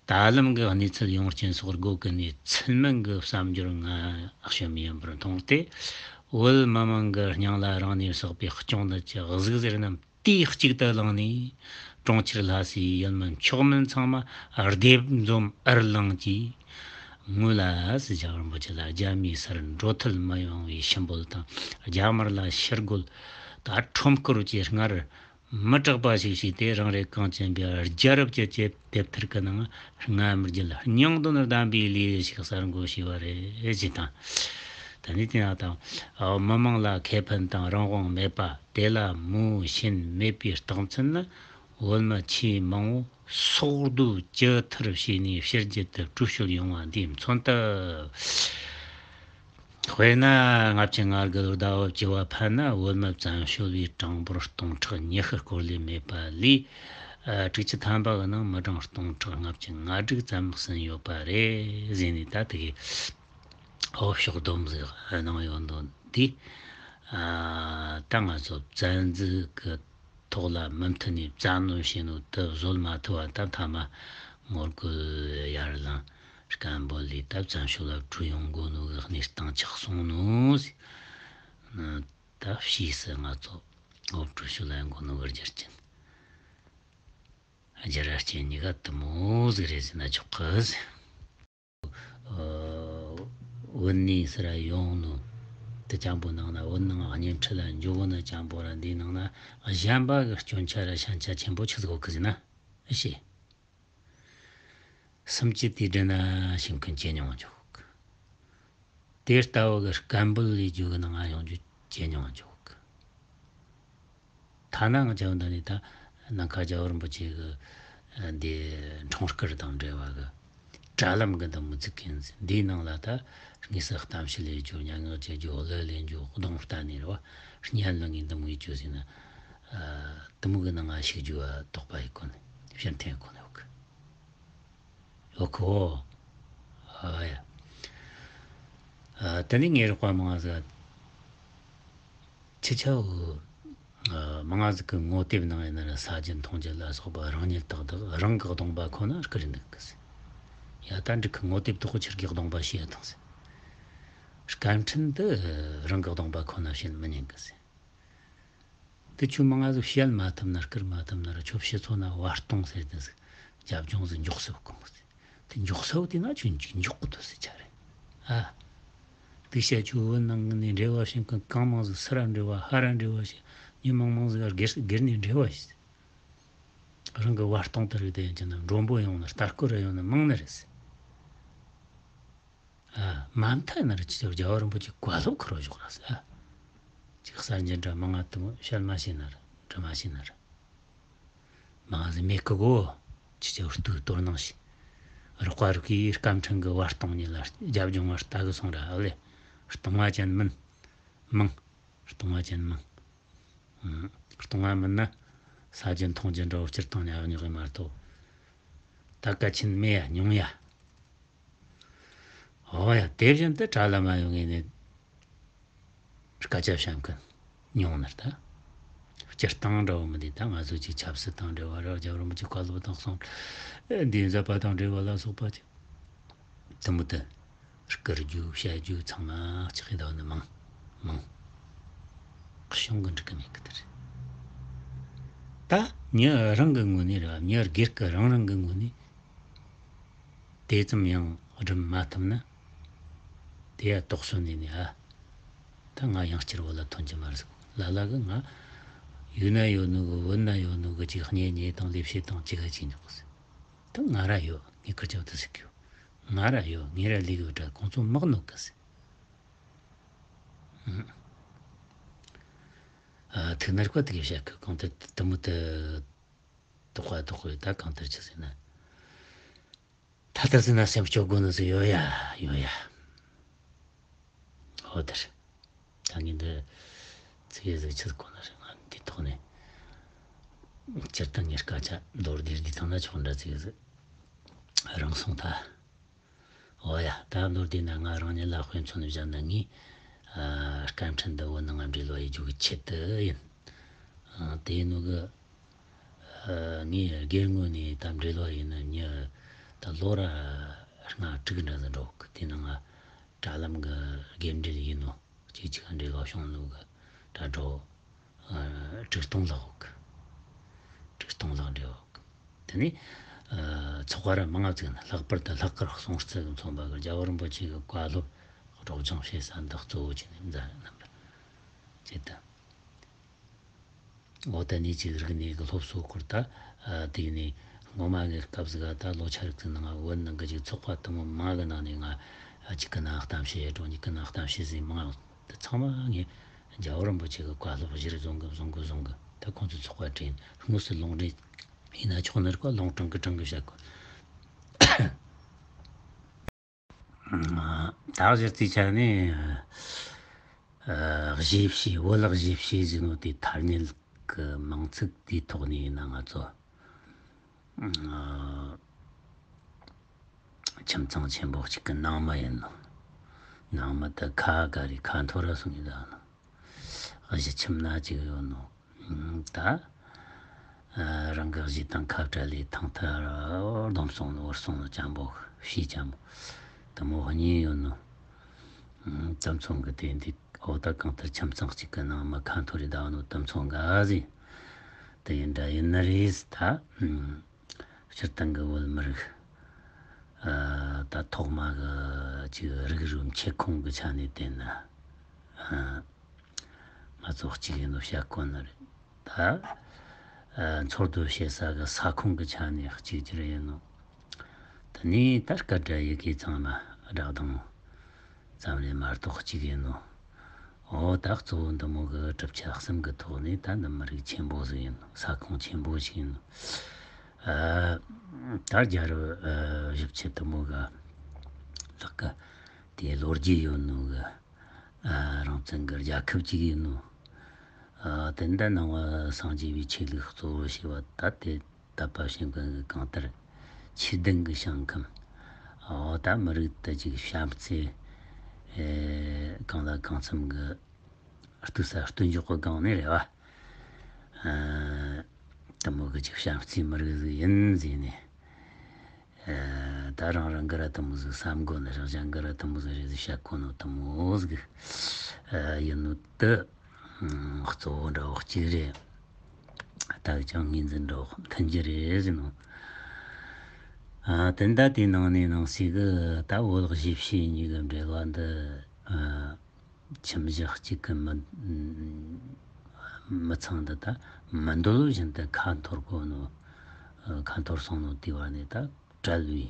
ད་ལམ་གྱི་གནས་ཚུལ་ཡོངས་རྐྱེན་སོགས་སྒོ་ཀུན་ནས་ཚུལ་མིན་གྱི་བསམ་སྦྱོར་ངན་ཤོམ་ཡིན་པར་མཐོང་སྟེ། བོད་མི་མང་གི་སྙིང་ལ་རང་ནས་བསགས་པའི་སྐྱོ་གདུང་གི་གཟུགས་གཟེར་རྣམས་དུས་གཅིག་ཏུ་བླངས་ནས། གྲོང་ཁྱེར་ལྷ་སའི་ཡུལ་མི་མཆོག་དམན་ཚང་མ་སྡེབ་འཛོམས་ཨར་ལངས་ཀྱིས། ངོས་ལ་སྲིད་ཞབས་རིན་པོ་ཆེ་ལ་རྒྱ་མིའི་སར་འགྲོ་ཐུལ་མི་ཡོང་བའི་ཞུ་འབོད་དང་། རྒྱ་དམར་ལ་ཕྱིར་རྒོལ་དང་ཁྲོམ་སྐོར་གྱི་སྔར་མི་གྲགས་པ་ཞིག་བྱས་ཏེ། རང་རེ་གངས་ཅན་པའི་རྒྱལ་རབས་ཀྱི་དེབ་ཐེར་གྱི་ནང་སྔར་མི་བརྒྱུད་སྙིང་དོན་ལྡན་པའི་ལས་ཤིག་གསར་འགོད་བྱས་པ་རེད་ཅེས་དང་། ད་ནི་དེ་ཡང་དང་། མི་མང་ལ་ཁེ་ཕན་དང་རང་དབང་མེད་པ། དེ་ལ་མོས་ཞེན་མེད་པའི་རྟགས་མཚན་ནི། བོད་མི་ཆེས་མང་བོ་སྲོག་བསྡོས་ཇི་ཐུར་བྱས་ནས་ཕྱི་རྒྱལ་དུ་བྲོས་བྱོལ་ཡོང་བ་འདིས་མཚོན་ཐུབ། དཔེར་ན། ལྔ་བཅུ་ང་དགུ་ལོར་ཟླ་བ་བཅུ་བ་ཕན་ན་བོད་མི་བཙན་བྱོལ་བའི་གྲངས་འབོར་སྟོང་ཕྲག་ཉི་ཤུ་སྐོར་ལས་མེད་པ་ལས། ཨ་དྲུག་ཅུ་ཐམ་པ་གི་ནང་མི་གྲངས་སྟོང་ཕྲག་ལྔ་བཅུ་ང་དྲུག་ཙམ་ཟིན་ཡོད་པ་རེད་ཟེར་ནས། ད་དེ་གའི་འོ་ཕྱོགས་བསྡོམས་ཟིག་གནང་ཡོད་འདུག་འདི། ཨ་ད་ང་ཚོ་བཙན་འཛུལ་གི་ཐོག་ལ་མུ་མཐུད་ནས་བཙན་གནོན་བྱས་ནོ་དེ་བཟོད་མ་ཐུབ་པ། ད་མཐའ་མ་ངོ་རྒོལ་ཡར་ལངས་སྐད་འབོད་ལས། ད་བཙན་བྱོལ་ལ་བྲོས་ཡོང་དགོས་ནོ་གི་གནས་སྟངས་ཆགས་སོང་ནོ་ཟིག་ད་ཕྱིས་སུ་ང་ཚོ་འོ་བྲོས་བྱོལ་ལ་ཡོང་དགོས་ནོ་གི་རྒྱུ་རྐྱེན། རྒྱུ་རྐྱེན་གཉིས་ཀ་དེ་མོ་ཟིག་རེད་ཟེར་ན་ཆོག་གི་ཟེར། ཨ་བོད་ནས་ཟེར་ར་ཡོང་ནོ་དེ་ཅན་པོ་ནང་ན། བོད་ནང་བརྙན་འཕྲིན་ལ་འཇོག་ནོ་ཅན་པོ་ར། འདིའི་ནང་ན་གཞན་པ་གི་སྐྱོན་ཆ་ར་ཞན་ཆ་ཆེན་པོ་ཆི་ཟིག་ཡོད་གི་ཟེར་ན། ཨེ་ཤེས། སུམ་ཅུ་དུས་དྲན་ན་ཞིང་ཀུན་ཇེ་ཉུང་འཇོག་གི། དེ་ལྟ་བུ་གི་སྐད་འབོད་ལས་རྒྱུ་གི་ནང་ང་ཡོང་རྒྱུ་ཇེ་ཉུང་འཇོག་གི། ཐ་ན་ང་ཅག་འདི་ནས་ད་ནམ་མཁའ་རྒྱལ་བ་རིན་པོ་ཆེ་གི་འདི་འཁྲུངས་སྐར་དང་འབྲེལ་བ་གི་དྲ་ལམ་གི་འདི་མོ་བཙུགས་གིན་ཟིན། འདིའི་ནང་ལ་ད་དངོས་སུ་གཏམ་བཤད་ལས་རྒྱུ། སྙན་ངག་བརྗོད་རྒྱུ། གླུ་ལེན་རྒྱུ། གདོང་བལྟ་ནས་རེད་བ། བརྙན་ལེན་གིན་འདི་མོ་ཡེད་རྒྱུ་ཟིན་ན། ཨ་འདི་མོ་གི་ནང་ང་ཞུགས་རྒྱུ་བ་དོགས་པ་ཡེད་གོ་ནི། ཕྱིར་འཐེན་ཡེད་གོ་ནི་ཡོད་གི། ཡོད་གི་འོ། ཨ་ཡ། ཨ་དེ་ནས་ངའི་རོགས་པ་མང་ང་ཟིག་ཁྱེད་ཆ་བོ། ཨ་མང་ང་ཟིག་གི་ངོ་དེབ་ནང་ཡིན་ན་ར་ས་རྒྱུ་འཐུང་རྒྱུ་ལ་སོགས་པ་རང་ཉིད་ཏག་ཏག་རང་གི་གདོང་པ་ཁོ་ན་བསྐུར་འདུག་གི་ཟེར། ཡ་ད་འགྲིག་གི། ངོ་དེབ་དོག་ཁྱེད་ཀྱི་གདོང་པ་བྱས་ཡ་དང་ཟེར། སྐད་འཕྲིན་འདི་རང་གི་གདོང་པ་ཁོ་ན་བྱེད་མི་ཉན་གི་ཟེར། དེ་ཁྱོད་མང་ང་ཟིག་བཤད་མ་ཐུབ་ན། བསྐུར་མ་ཐུབ་ན་ར། ཁྱོད་སྤྱི་ཚོགས་ན་བར་སྟོང་ཟེར་དེ་ཟིག་རྒྱབ་ལྗོངས་ཟིག་མགྱོགས་སེ་བཀོད་མོ་ཟིག་དེ་མགྱོགས་སེ་བོ་དེ་ན་ཁྱོད་འཇིག་མགྱོགས་གི་འདུག་ཟེར་ཆ་རེད། ཨ། དེ་བཤད་ཁྱོད་བོད་ནང་ནས་འབྲེལ་བ་བྱེད་མཁན་གང་མང་ཟིག་སུ་ར་འབྲེལ་བ། ཧ་ར་འབྲེལ་བ་བྱེད། མྱི་མང་མང་ཟིག་ག་སྒེར་སྒེར་ནས་འབྲེལ་བ་བྱེད། རང་གི་བར་སྟོང་དེ་རིགས་དེ་ཡིན་གྱི་ན་མགྲོན་པོ་ཡོང་ན། ལྟ་སྐོར་ར་ཡོང་ན་མང་ནི་རེད་ཟེར། ཨ། མ་མཐའ་ན་ར་ཅི་ཅོག་རྒྱལ་བ་རིན་པོ་ཆེ་བཀའ་སློབ་ཁུར་བ་ཞོག་ར་ཟེར། ཨ། ཅིག་གསར་འགྱུར་འདྲ་མང་ང་དེ་མོ་བཤད་མ་ཤེས་ན་ར། འབྲི་མ་ཤེས་ན་ར། མང་ང་ཟིག་མེད་གི་གོ། ཅི་ཅོག་ལྟོས་དོ་སྣང་བྱེད། རོགས་པ་རོགས་གིས་སྐད་འཕྲིན་གི་བར་སྟོང་གཉིས་ལ་རྒྱབ་ལྗོངས་ང་ལྟ་གི་སོང་ར། ཨ་ལེ། སྟོང་བ་ཅན་མིན། མང་། སྟོང་བ་ཅན་མང་། ཨང་། སྟོང་བ་མིན་ན་ས་རྒྱུ་འཐུང་རྒྱུ་འདྲ་བོ་སྤྱིར་བཏང་ཉག་ཉོག་ཡིན་མ་གཏོགས། ད་གལ་ཆེན་མེད་ཡ། ཉུང་ཡ། འོ་ཡ། དེ་བཞིན་དུ་དྲ་ལམ་ཡོང་ངེས་ནས་སྐད་ཆ་བཤད་མཁན་ཉུང་ནི་རེད་ད། སྤྱིར་བཏང་འདྲ་བོ་མི་འདུག་ད་ང་ཚོ་ཅིག་ཆབ་སྲིད་དང་འབྲེལ་བ་ར། རྒྱལ་བ་རིན་པོ་ཆེ་བཀའ་སློབ་དང་གསུང་འདི་མཛད་པ་དང་འབྲེལ་བ་ལ་སོགས་པ་ཅིག་དེ་མོ་དེ་བསྐུར་རྒྱུ་བཤད་རྒྱུ་ཚང་མ་ཅིག་གི་འདུག་ནི་མང་མང་། གཞུང་གི་འགྲིག་གི་མེད་གི་དེ་རེད། ད་མྱི་རང་གི་ངོས་ནས་ར། མྱི་སྒེར་གི་རང་རང་གི་ངོས་ནས་དེ་ཙམ་ཡང་སྒྲུབ་མ་ཐུབ་ན། དེ་ཡ་དོགས་ཟོན་ནས་ནས། ཨ། ད་ང་ཡང་བསྐྱར་བོད་ལ་ཐོན་གྱི་མ་རེད་ཟེར། ལ་ལ་གི་ང་ཡུལ་ན་ཡོད་ནོ་གི། བོད་ན་ཡོད་ནོ་གི་ཅིག་གཉེན་ཉེ་དང་ལས་བྱེད་དང་ཅི་ག་ཅིག་ཉོག་གི་ཟེར། ད་ང་ར་ཡོད། ངས་ཁུར་ཆོག་དེ་ཟེར་གི་ཡོད། ང་ར་ཡོད། ངས་ར་ལས་ཡོད་དྲ་ཁོང་ཚོ་མག་ནོ་གི་ཟེར། ཨ། ཐུག་ནར་ཀོ་དེ་གི་བཤད་གི། གང་ལྟར་དེ་མོ་དེ་དོག་པ་དོག་པ་ད་གང་ལྟར་ཆི་ཟེར་ན། ད་ལྟ་ཟེར་ན་སེམས་སྐྱོ་དགོས་ནི་ཟིག་ཡོད་ཡ། ཡོད་ཡ། ཨོ་དེར། ད་ངས་འདི་ཚིག་ཟིག་ཆི་ཟིག་གོ་ན་རེད། ང་འདི་ཐོག་ནས་སྤྱིར་བཏང་ངས་སྐད་ཆ་མདོར་བསྡུས་བསྡུས་བཏང་ན་ཆོག་འདྲ་ཚིག་ཟིག་རང་སོང་ད། ཨོ་ཡ། ད་མདོར་བསྡུས་ན་ང་རང་ཉིད་ལ་དཔེ་མཚོན་བཞག་ན། ངས་ཨ་སྐད་འཕྲིན་འདི་བོད་ནང་ང་འབྲེལ་བ་ཡེད་རྒྱུ་གི་ཆེད་དུ་ཡིན། ཨ། དེ་ཡིན་ནོ་གི། ཨ། ངས་སྒེར་ངོས་ནས་ད་འབྲེལ་བ་ཡིན་ན་མྱི་ད་ལོ་ར་ལྔ་དྲུག་འདྲ་ཟིག་འགྲོ་གི། དེ་ནང་ང་དྲ་ལམ་གི་སྒེར་འབྲེལ་ཡིན་ནོ། གཅིག་གཅིག་འབྲེལ་བ་བྱུང་ནོ་གི་དྲ་གྲོགས་ཨ་དྲུག་སྟོང་ལྷག་ཡོད་གི། དྲུག་སྟོང་ལྷག་འབྲེལ་བ་ཡོད་གི། དེ་ནས་ཨ་ཚོགས་པ་ར་མང་ང་བཙུགས་ན། ལྷག་པར་དུ་ལྷག་དཀར་སྲོང་བཙན་གྱི་ཚོང་པ་གི་རྒྱལ་བ་རིན་པོ་ཆེ་གི་བཀའ་སློབ་སྒྲོག་སྦྱང་བྱེད་ས་འདི་གཙོ་བོ་བྱས་ནས་མཛད་རྣམ་པ་བྱེད་དུ། འོ་ད་ནི་ཅིག་རིག་གནས་ཀྱི་སློབ་གསོ་སྐོར་ད། ཨ། དེ་ནས་སྔོན་མ་གི་སྐབས་ཟིག་ག་ད་ལོ་ཆ་རིག་ཚིག་ནང་བོད་ནང་གི་ཅིག་ཚོགས་པ་དུ་མ་མང་གི་ནང་ནས་ང་ཨ་གཅིག་གི་ནང་གཏམ་བཤད་འགྲོ། གཉིས་ཀྱི་ནང་གཏམ་བཤད་ཟིག་མང་། དེ་ཚང་མ་ངས་རྒྱལ་བ་རིན་པོ་ཆེ་གི་བཀའ་སློབ་གཞིར་བཟུང་གི་བཟུང་གི་བཟུང་གི། ད་ཁོང་ཚོའི་ཚོགས་པ་དྲན་དངོས་སུ་ལུང་འདྲེན་ཡིན་ན་ཆོག་ནི་རེད་པ། ལུང་དྲང་གི་དྲང་གི་བཤད་གོ། ད་གཞི་རྩའི་ཆ་ནས། ཨ། གཞས་བྱེས། བོད་གཞས་བྱེས་ཟེར་ནོ་དེ་ཐ་སྙད་ཀྱི་མིང་ཚིག་དེའི་ཐོག་ནས་ཡིན་ན་ང་ཚོ། ཨ། ཁྱིམ་ཚང་ཆེན་པོ་གཅིག་གི་ནང་མི་ཡིན་ནོ། ནང་མི་དེ་ཁ་ག་རེ་ཁ་འཐོར་ར་སོང་ཡོད་ད་ནོ། གཞིས་ཁྱིམ་ན་གཅིག་ཡོད་ནོ། ད་ཨ་རང་གི་གཞས་དང་ཁ་བྲལ་ལས་ཐང་ཐ་ར་སྡོམ་སོང་ནོ། བོར་སོང་ནོ། ཅམ་པོ་ཤི་ཅམ་པོ་དེ་མོ་གཉིས་ཡོད་ནོ། དེ་མཚུངས་གི་དེ་འདི། འོ་ད་གང་ལྟར་ཁྱིམ་ཚང་གཅིག་གི་ནང་མི་ཁ་འཐོར་རེ་བསྡད་ནོ་དེ་མཚུངས་ག་ཟིག་དེ་ཡིན་འདྲ་ཡིན་ནི་རེད་ད། སྤྱིར་བཏང་གི་བོད་མི་རིགས་ཨ་ད་ཐོག་མ་གི་ཅིག་རིགས་རུས་མཆེད་ཁོངས་གི་ཆ་ནས་བལྟས་ན། ཨ། ང་ཚོ་གཅིག་ཡིན་ནོ་བཤད་དགོས་ནི་རེད་ད། ཨ། འཚོ་སྡོད་བྱེད་ས་གི་ས་ཁོངས་གི་ཆ་ནས་གཅིག་གྱུར་ཡིན་ནོ། དེ་ནས་ད་སྐད་སྒྲ་ཡི་གེ་ཚང་མ་སྒྲ་གདངས་ཙམ་རེ་མ་གཏོགས་གཅིག་ཡིན་ནོ། འོ་ད་གཙོ་བོ་འདི་མོ་གི་གྲུབ་ཆ་གསུམ་གི་ཐོག་ནས་ད་འདི་མི་རིགས་ཆེན་པོ་ཟིག་ཡིན་ནོ། ས་ཁོངས་ཆེན་པོ་ཞིག་ཡིན་ནོ། ཨ། ད་རྒྱལ་རབས་ཨ་བཞི་བཅུ་དེ་མོ་གི་ལྷག་གི་དེའི་ལོ་རྒྱུས་ཡོད་ནོ་གི། ཨ། རང་བཙན་གྱི་རྒྱལ་ཁབ་ཅིག་ཡིན་ནོ། ཨ། དེ་འདྲ་ནང་བ་སངས་རྒྱས་པའི་ཆོས་ལུགས་གཙོ་བོ་བྱས་པ་ད་དེ་དད་པ་བྱེད་མཁན་གྱི་གང་ལྟར་ཆོས་ལྡན་གྱི་ཞིང་ཁམས། འོ་ད་མི་རིགས་དེ་ཅིག་བྱམས་བརྩེ། ཨེ། གང་ལ་གང་འཚམ་གྱི་གཏུག་ས་གཏུག་འཇོག་གི་སྒང་ནས་རེད་བ། ཨ། དེ་མོ་གི་ཅིག་བྱམས་བརྩེའི་མི་རིགས་ཟིག་ཡིན་ཟེར་ནས། ཨ། ད་རང་རང་གི་ར་དེ་མོ་ཟིག་བསམ་དགོས་ནི་རེད། གཞན་གི་ར་དེ་མོ་ཟིག་རེད་ཟེར་བཤད་གོ་ནོ་དེ་མོ་ཟིག་ཨ་ཡིན་ནོ་དེ་གཙོ་བོ་འདྲ་བོ་གཅིག་རེད། ད་ཅང་ངོས་འཛིན་འདྲ་བོ་མཐུན་གྱི་རེད་ཟེར་ནོ། ཨ། དེ་འདྲ་དེའི་ནང་ནས་ནང་གསེས་གི་ད་བོད་གཞིས་བྱེས་གཉིས་ཀྱི་འབྲེལ་བ་འདི། ཨ། ཁྱིམ་གཞི་གཅིག་གི་མི་མི་ཚང་འདི་ད་མི་འདོད་བཞིན་དུ་ཁ་འཐོར་གོ་ནོ། ཁ་འཐོར་སོང་ནོ་དེ་བར་ནས་ད་བྲལ་བའི་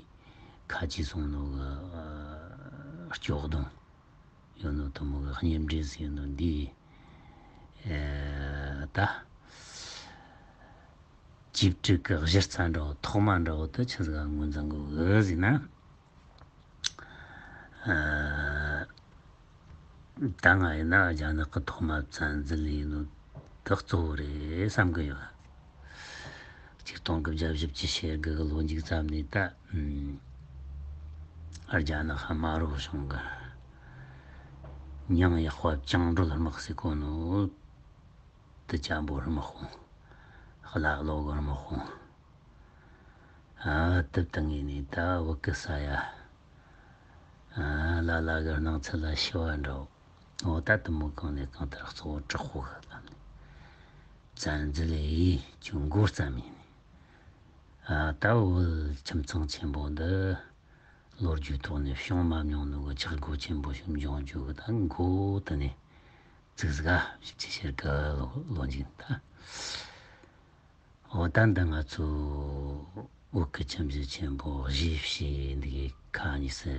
ཁ་གྱེས་སོང་ནོ་གི་སྐྱོ་གདུང་ཡོད་ནོ་དེ་མོ་གི་གཉེན་འབྲེལ་ཟེར་ཡོད་ནོ་འདི་ད་གཅེས་ཕྲུག་གི་གཞི་རྩ་འདྲ་བོ་ཐོག་མ་འདྲ་བོ་དེ་ཆི་ཟིག་ངོས་འཛིན་དགོས་གི་ཟེར་ན། ཨ། ད་ང་ཡིན་ན་རྒྱ་ནག་གི་ཐོག་མ་བཙན་འཛུལ་ཡིན་ནོ་དེ་གཙོ་བོ་རེད་བསམ་གི་ཡོད། ཆིག་སྟོང་དགུ་བརྒྱ་བཞི་བཅུ་ཞེ་དགུ་གི་ལོ་མཇུག་ཙམ་ནས་ད། ཨ། རྒྱ་ནག་དམར་པོ་གཞུང་གི་མྱིང་ཡག་པ་བཅིངས་འགྲོལ་དམག་ཟེར་གོ་ནོ་དེ་ཅམ་པོ་དམག་དཔུང་། ཀླ་ཀློ་གི་དམག་དཔུང་། ཨ། དེ་བཏང་ངེས་ནས་ད་བོད་གི་ས་ཡ། ཨ། ལ་ལ་གི་སྣང་ཚུལ་ལ་ཤི་བ་འདྲ་བོ། འོ་ད་དེ་མོ་གང་ནས་གང་ལྟར་གཙོ་བོ་དྲག་པོ་གི་ལམ་ནས་བཙན་འཛུལ་ཡེད་རྒྱུ་འགོ་བརྩམས་ཡིན། ཨ། ད་བོད་ཁྱིམ་ཚང་ཆེན་པོ་འདི་ལོ་རྒྱུས་ཐོག་ནས་བྱུང་མ་མྱོང་ནོ་གི་ཆག་སྒོ་ཆེན་པོ་ཞིག་འབྱུང་རྒྱུ་གི་ད་འགོ་དེ་ནས་བཙུགས་ཟིག་ག་བཞི་བཅུ་ཞེ་དགུ་ལོ་ལོ་མཇུག་ད། འོ་ད་འདི་ང་ཚོ་ བོད་ཀྱི་ཁྱིམ་གཞིས་ཆེན་པོ་གཞིས་བྱེས་འདི་གའི་ཁ་གཉིས་སུ་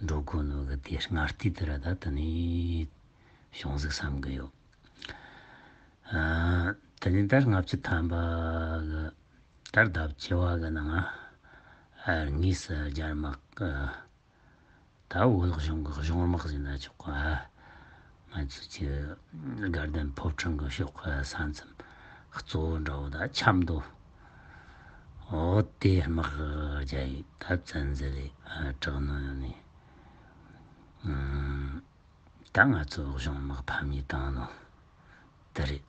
འགྲོ་དགོས་ནོ་གི་དེ་སྔ་ལྟས་དེ་ར་ད་དེ་ནས་བྱུང་ཟིག་བསམ་གི་ཡོད། ཨ། དེ་ནས་ད་ལྔ་བཅུ་ཐམ་པ་གི་ད་ཟླ་བཅུ་བ་གི་ནང་ང་ཨ་དངོས་སུ་རྒྱ་དམག་གི་ད་བོད་གཞུང་གི་གཞུང་དམག་ཟེར་ན་ཆོག་ག་ང་ཚོ་ཀྱི་དགའ་ལྡན་ཕོ་བྲང་གི་ཕྱོགས་གི་ས་མཚམས་གཙོ་བོ་འདྲ་བོ་ད་ཆབ་མདོ། འོ་དེ་དམག་རྒྱག་ཡི་ད་བཙན་འཛུལ་ལས་དྲག་ནོ་ཡོད་ནི། ཨ། ད་ང་ཚོ་གཞུང་དམག་ཕམ་ཉེས་བཏང་ནོ་དེ་རེད།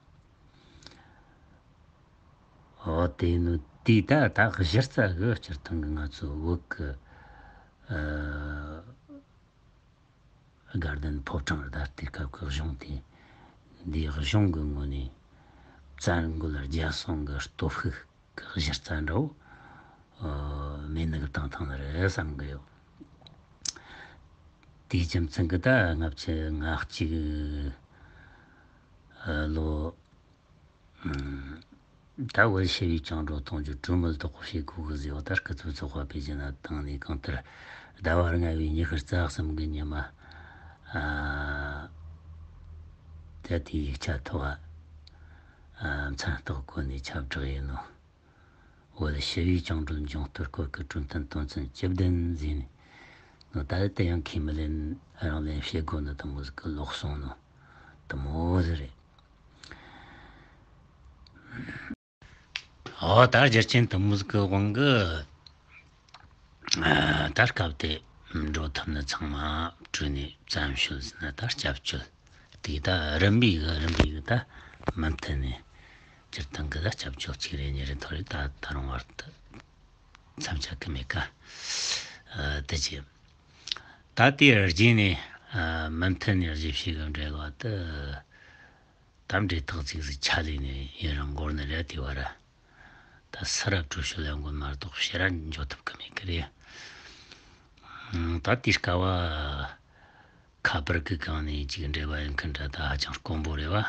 འོ་དེ་ནོ་དེ་ད་ད་གཞི་རྩ་གི་སྤྱིར་བཏང་གི་ང་ཚོ་བོད་གི་ཨ། དགའ་ལྡན་ཕོ་བྲང་ད་ལྟའི་སྐབས་ཀྱི་གཞུང་དེ། འདིའི་གཞུང་གི་ངོས་ནས་བཙན་རྒོལ་རྒྱལ་སྲུང་གི་སྟོབས་ཤུགས་ཀྱི་གཞི་རྩ་འདྲ་བོ་མེད་ནི་གི་བཏང་ཐང་ནི་རེད་བསམ་གི་ཡོད། དེའི་རྒྱུ་མཚན་གྱིས་ད་ལྔ་བཅུ་ང་གཅིག་ལོ། ད་བོད་ཞི་བའི་བཅིངས་འགྲོལ་གཏོང་རྒྱུ་གྲོས་མོལ་དོག་པོ་བྱེད་དགོས་གི་ཟེར་བ་ད་སྐུ་ཚབ་ཚོགས་པ་པེ་ཅིན་ན་བཏང་ནས་གང་ལྟར་ཟླ་བ་ལྔ་བའི་ཉི་ཤུ་རྩ་གསུམ་གི་ཉི་མ། ཨ། ད་དེའི་ཡིག་ཆ་ཐོག་ཨ། མཚན་རྟགས་བཀོད་ནས་ཁྱབ་བསྒྲགས་ཡིན་ནོ། བོད་ཞི་བའི་བཅིངས་འགྲོལ་འབྱུང་གཏོར་སྐོར་གྱི་གྲོས་མཐུན་དོན་ཚན་བཅུ་བདུན་ཟེར་ནས་ནོ། ད་དེ་ཡང་ཁས་མི་ལེན་རང་ལེན་བྱེད་དགོས་ནི་དེ་མོ་ཟིག་གི་ལོག་སོང་ནོ་དེ་མོ་ཟིག་རེད། འོ་ད་རྒྱུ་རྐྱེན་དེ་མོ་ཟིག་གི་དབང་གིས་ཨ། ད་སྐབས་དེ་འགྲོ་ཐུབ་ནི་ཚང་མ་གྲོས་ནས་བཙན་བྱོལ་ཟིན་ན་ད་སྐྱབས་བཅོལ་དེ་ད་རིམ་པས་གི་རིམ་པས་གི་ད་མུ་མཐུད་ནས་སྤྱིར་བཏང་གི་ད་སྐྱབས་བཅོལ་གཅིག་རེ་གཉིས་རེ་ཐོག་རེ་ད་ད་རུང་བར་དུ་མཚམས་ཆད་གི་མེད་ཀ་ཨ། དེ་ཅི། ད་དེའི་རྗེས་ནས་ཨ། མུ་མཐུད་ནས་གཞིས་བྱེས་གི་འབྲེལ་བ་དེ་ད་འབྲེལ་ཐག་ཅིག་ཟིག་ཆད་ལས་ནས་ཡུན་རིང་འགོར་ནི་རེད། དེ་བར་ད་སུ་ར་བྲོས་བྱོལ་ཡོང་གི་མ་གཏོགས་ཕྱིར་ར་འགྱོ་ཐུབ་གི་མེད་གི་རེད། ད་དེའི་སྐབས་ཁ་པར་གི་སྒང་ནས་ཅིག་འབྲེལ་བ་ཡོད་མཁན་འདྲ་ད་ཧ་ཅང་དཀོན་པོ་རེད་བ།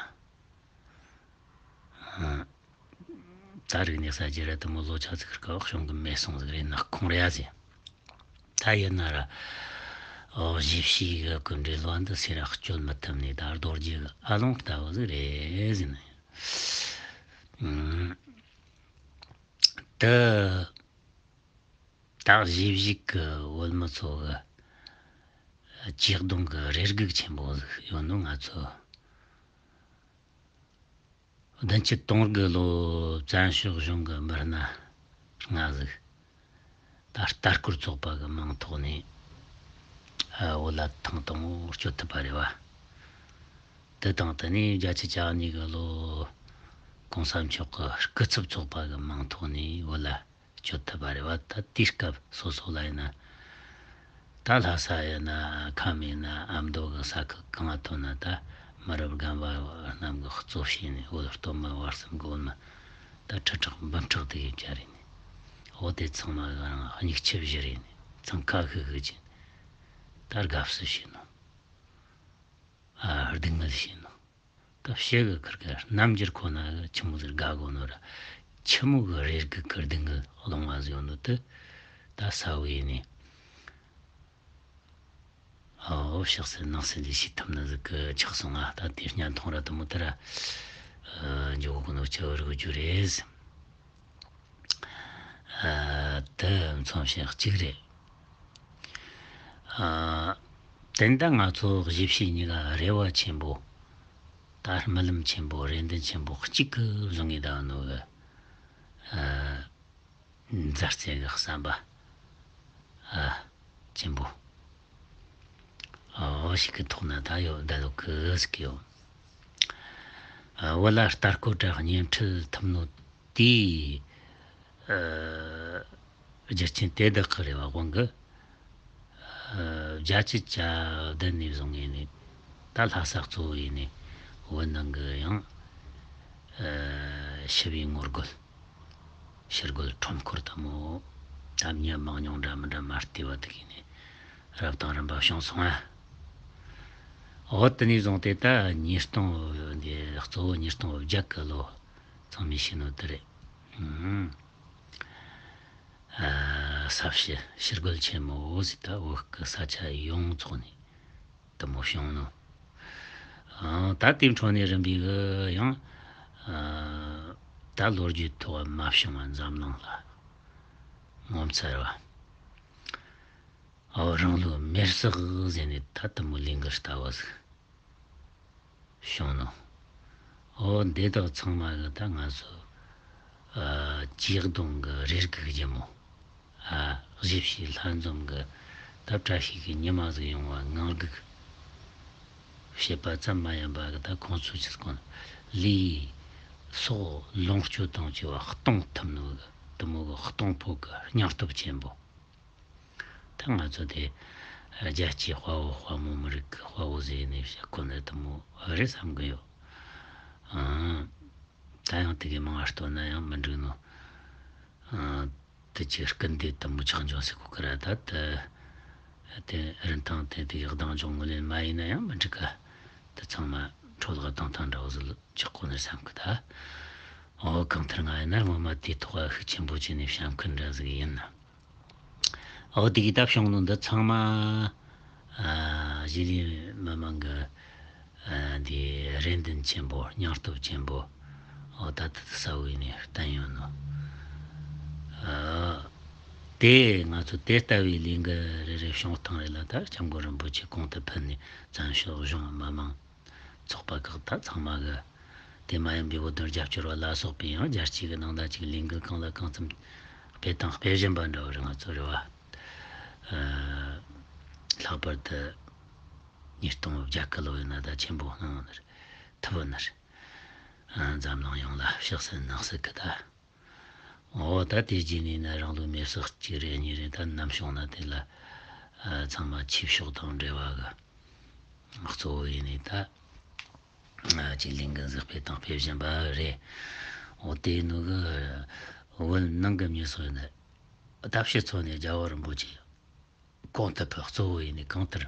ད་རིག་གནས་གསར་བརྗེ་ར་དེ་མོ་ལོ་ཆ་ཚིག་སྐབས་བྱུང་གི་མེད་སོང་ཟིག་རེད་ན་ཁོང་རེད་ཟེར། ད་ཡིན་ན་ར། ཨོ་གཞིས་བྱེས་གི་སྐུ་མགྲོན་ལོ་འདི་སེ་ར་སྐྱོད་མི་ཐུབ་ནས་ད་རྡོ་རྗེ་གི་ཨ་ལོང་ལྟ་བུ་ཟིག་རེད་ཟེར་ནས། ཨུམ། དེ། ད་གཞིས་བྱེས་གི་བོད་མི་ཚོ་གི་ཇུས་གཏོང་གི་རེ་སྒུག་ཆེན་པོ་ཟིག་ཡོད་ནོ་ང་ཚོ། བདུན་ཅུ་དོན་དགུ་ལོ་བཙན་བྱོལ་གཞུང་གི་མི་སྣ་ལྔ་ཟིག་ད་ལྟ་སྐོར་ཚོགས་པ་གི་མིང་ཐོག་ནས་ཨ། བོད་ལ་ཐེངས་དང་པོ་བསྐྱོད་ཐུབ་པ་རེད་བ། དེ་དང་དེ་ནས་བརྒྱད་ཅུ་གྱ་གཉིས་གི་ལོ་གོང་ས་མཆོག་གི་སྐུ་ཚབ་ཚོགས་པ་གི་མིང་ཐོག་ནས་བོད་ལ་བསྐྱོད་ཐུབ་པ་རེད་བ། ད་དེའི་སྐབས་སོ་སོ་ལ་ཡིན་ན། ད་ལྷ་ས་ཡིན་ན་ཁམས་ཡིན་ན་ཨ་མདོ་གི་ས་ཁུལ་གང་ང་ཐོན་ན་ད་མི་རབས་རྒན་པ་རྣམས་ཀྱིས་གཙོ་བྱས་ནས་བོད་སྟོད་སྨད་བར་གསུམ་གི་བོད་མི་ད་ཁྲི་ཕྲག་འབུམ་ཕྲག་དེ་ཡོད་ཀྱ་རེད་ནས། འོ་དེ་ཚང་མ་གི་རང་མིག་ཆུ་བཞུར་ཡིན་ནས་འཚང་ཁ་ཤིག་ཤིག་བྱས་ནས་ད་དགའ་བསུ་བྱས་ནོ། ཨ། སྡུག་བསྔལ་བྱས་ནོ། ད་ཕྱི་གི་ཁུར་གི་རྣམ་འགྱུར་ཁོ་ན་གི་ཆི་མོ་ཟིག་དགའ་གོ་ནོ་ར། ཆི་མོ་གི་རེ་སྒུག་གི་སྡུག་བསྔལ་སློང་བ་ཟིག་ཡོད་ནོ་དེ་ད་གསལ་བོ་ཡིན་ནི། ཨོ་ཕྱག་སེ་ནང་སེ་ལས་ཤེས་ཐུབ་ནི་ཟིག་གི་ཆགས་སོང་ང་། ད་དེ་བརྙན་ཐུང་ར་དེ་མོ་དེ་ར་འཇོག་གོ་ནོ་ཆི་རུ་རྒྱུ་རེད། ཨ། དེ་མཚོན་བྱེད་གཅིག་རེད། ཨ། དེ་འདྲ་ང་ཚོ་གཞིས་བྱེས་གཉིས་ཀ་རེ་བ་ཆེན་པོ། ད་རྨི་ལམ་ཆེན་པོ་རེ་འདུན་ཆེན་པོ་གཅིག་གི་བཟུང་ངེ་ད་ནོ་གི། ཨ། མཛའ་བརྩེ་གི་བསམ་པ། ཨ། ཆེན་པོ། ཨོ་ཞིག་གི་ཐོག་ན་ད་ཡོད་ད་ལོ་གི་ཟིག་ཡོད། ཨ། བོད་ལ་ལྟ་སྐོར་དྲ་བརྙན་འཕྲིན་ཐུབ་ནོ་དེའི། ཨ། རྒྱུ་རྐྱེན་དེ་དག་གི་རེ་བ་དབང་གིས། ཨ། བརྒྱད་ཅུ་གྱ་བདུན་ནས་བཟུང་ངེ་ནས་ད་ལྷ་ས་གཙོ་བོ་ཡིན་ནས་བོད་ནང་གི་ཡང་། ཨ། ཞི་བའི་ངོ་རྒོལ། ཞི་རྒོལ་ཁྲོམ་སྐོར་དུ་མོ། ད་མྱི་མང་ཉུང་འདྲ་མི་འདྲ་མ་བལྟས་པ་དེ་གིས་ནས་རབ་དང་རིམ་པ་བྱུང་སོང་ཨ། འོ་དེ་ནས་བཟུང་སྟེ་ད་ཉིས་སྟོང་འདི་གཙོ་བོ་ཉིས་སྟོང་བརྒྱད་གི་ལོ་ཚང་མས་ཤེས་ནོ་དེ་རེད། ཨུམ། ས་གཞི་ཕྱིར་རྒོལ་ཆེན་མོ་ཟིག་ད་བོད་ཀྱི་ས་ཆ་ཡོངས་རྫོགས་ནས་དེ་མོ་བྱུང་ནོ། ཨང་། ད་དེའི་འཕྲོ་ནས་རིམ་པས་གི་ཡང་ཨ་ད་ལོ་རྒྱུས་ཐོག་མ་བྱུང་བ་འཛམ་གླིང་ལ་ངོ་མཚར་བ། ཨོ་རང་ལུགས་མེར་སྲེག་ཟེར་ནས་ད་དེ་མོ་ལས་འགུལ་ལྟ་བུ་ཟིག་བྱུང་ནོ། ཨོ་འདི་དག་ཚང་མ་གི་ད་ང་ཚོ་ཨ་ཇུས་གདོང་གི་རེ་སྒུག་རྒྱུ་མོ། ཨ་གཞིས་བྱེས་ལྷན་འཛོམས་ཀྱི་ད་བཀྲ་ཤིས་ཀྱི་ཉི་མ་ཟིག་ཡོང་བ་ངང་སྒུག་བྱེད་པ་ཙམ་མ་ཡིན་པ་གི་ད་ཁོང་ཚོ་ཆུ་ཀོང་ལུས་སྲོག་ལོངས་སྤྱོད་དང་བཅས་པ་གཏོང་ཐུབ་ནོ་གི་དེ་མོ་གི་གཏོང་ཕོད་ཀྱི་སྙིང་སྟོབས་ཆེན་པོ། ད་ང་ཚོ་དེ་རྒྱལ་གཅེས་དཔའ་བོ་དཔའ་མོ་མི་རིགས་ཀྱི་དཔའ་བོ་ཟེར་ནས་བཤད་ཁོ་ནི་དེ་མོ་རེད་བསམ་གི་ཡོད། ཨང་། ད་ཡང་དེ་གའི་མང་བ་སྟོན་ན་ཡང་མི་འགྲིག་ནོ། ཨང་། དེ་ཅིག་སྐུལ་འདེད་དེ་མོ་ཆགས་འཇོག་ཟེར་གོ་གི་ར་ད་དེ། དེ་རིན་ཐང་དེ་དེ་གདེང་འཇོག་ངོས་ལེན་མ་ཡིན་ན་ཡང་མི་འགྲིག་ག་དེ་ཚང་མ་འཕྲོ་བརླག་གཏོང་ཐང་འདྲ་བོ་ཟིག་ཆགས་གོ་ནི་བསམ་གི་ད། ཨོ་གང་ལྟར་ང་ཡིན་ན་སྔོན་མ་དེའི་ཐོག་ཤུགས་ཆེན་པོ་བྱས་ནས་བཤད་མཁན་འདྲ་ཟིག་ཡིན། ཨོ་དེ་གི་ད་བྱུང་ནོ་འདི་ཚང་མ་ཨ་གཞིས་ལུས་མི་མང་གི་ཨ་འདི་རེ་འདུན་ཆེན་པོ་སྙིང་སྟོབས་ཆེན་པོ། ཨོ་ད་ད་ད་ས་བོ་ཡིན་ནས་བསྟན་ཡོད་ནོ། ཨ་དེ་ང་ཚོ་དེ་ལྟ་བུའི་ལས་འགུལ་རེ་རེ་བྱུང་སྟངས་རེ་ལ་ད་སྐྱབས་མགོན་རིན་པོ་ཆེ་གོང་དུ་ཕེབས་ནས་བཙན་བྱོལ་གཞུང་མི་མང་ཚོགས་པ་ཁག་ད་ཚང་མ་གི་དེ་མ་ཡིན་པའི་བོད་དོན་རྒྱབ་སྐྱོར་བ་ལ་སོགས་པའི་ཡང་རྒྱལ་སྤྱི་གི་ནང་ད་ཅིག་ལས་འགུལ་གང་ལ་གང་འཚམ་སྤེལ་དང་སྤེལ་བཞིན་པ་འདྲ་བོ་རེད། ང་ཚོ་རེ་བ་ཨ་ལྷག་པར་དུ་ཉིས་སྟོང་བརྒྱ་སྐུ་ལོ་ཡིན་ན་ད་ཆེན་པོ་གནང་ནི་རེད། ཐུབ་ནི་རེད། ཨ་འཛམ་གླིང་ཡོངས་ལ་ཕྱག་སེན་གནང་སྲིད་གི་ད། འོ་ད་དེ་རྗེས་ནས་ན་རང་ལུས་མེར་སྲེག་གཅིག་རེ་གཉིས་རེ་ད་ནམ་བྱུང་ན་དེ་ལ་ཨ་ཚང་མ་ཆོས་ཕྱོགས་དང་འབྲེལ་བ་གི་གཙོ་བོ་ཡིན་ནས་ད་ཨ་ཅིག་ལས་འགུལ་ཟིག་སྤེལ་དང་སྤེལ་བཞིན་པ་རེད། འོ་དེ་ནུ་གི་བོད་ནང་གི་མྱི་སོ་ཡིན་ན་ད་ཕྱི་ཚོ་ནས་རྒྱལ་བ་རིན་པོ་ཆེ་གོང་དུ་ཕེབས་གཙོ་བོ་ཡིན་ནས་གང་ལྟར་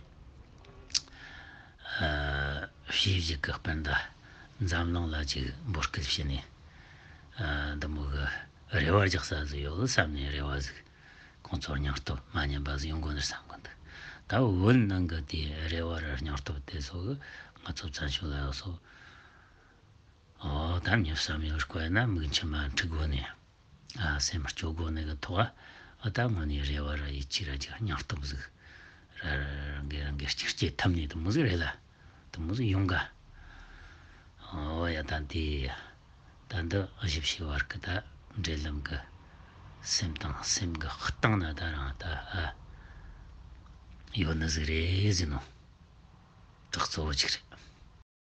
ཨ་ཕྱིའི་གཞིས་ཀྱི་སྤུན་ཟླ་འཛམ་གླིང་ལ་ཅིག་འབོད་སྐུལ་བྱས་ནས་ཨ་འདི་མོ་གི་རེ་བ་རྒྱག་ས་ཟིག་ཡོད་བསམ་ནས་རེ་བ་ཟིག་ཁོང་ཚོར་སྙིང་སྟོབས་མ་ཉམས་པ་ཟིག་ཡོང་དགོས་ནི་བསམ་གི་འདུག་ད་བོད་ནང་གི་དེའི་རེ་བ་ར་སྙིང་སྟོབས་དེ་ཚོ་གི་ང་ཚོ་བཙན་བྱོལ་ལ་ཡོད་སོ། ཨོ་ད་མྱི་བསམ་ཡོད་དགོས་ན་མིག་མཆི་མ་འཁྲུ་དགོས་ནས། ཨ་སེམས་སྐྱོ་དགོས་ནི་གི་ཐོག་ཨ་ད་དངོས་གནས་རེ་བ་ར་ཡིད་ཆེས་ར་ཅིག་སྙིང་སྟོབས་ཟིག་ར་རང་གིས་རང་གིས་ཅིག་སྐྱེ་ཐབས་ནས་དེ་མོ་ཟིག་རེད་ལ། དེ་མོ་ཟིག་ཡོང་ག་ཨོ་ཡ་ད་འདི་ད་འདི་གཞིས་བྱེས་བར་གི་ད་འབྲེལ་ལམ་གི་སེམས་དང་སེམས་གི་གཏིང་ན་ད་རང་ད་ཨ་ཡོད་ནི་ཟིག་རེད་ཟེར་ནོ། ད་གཙོ་བོ་ཅིག་རེད།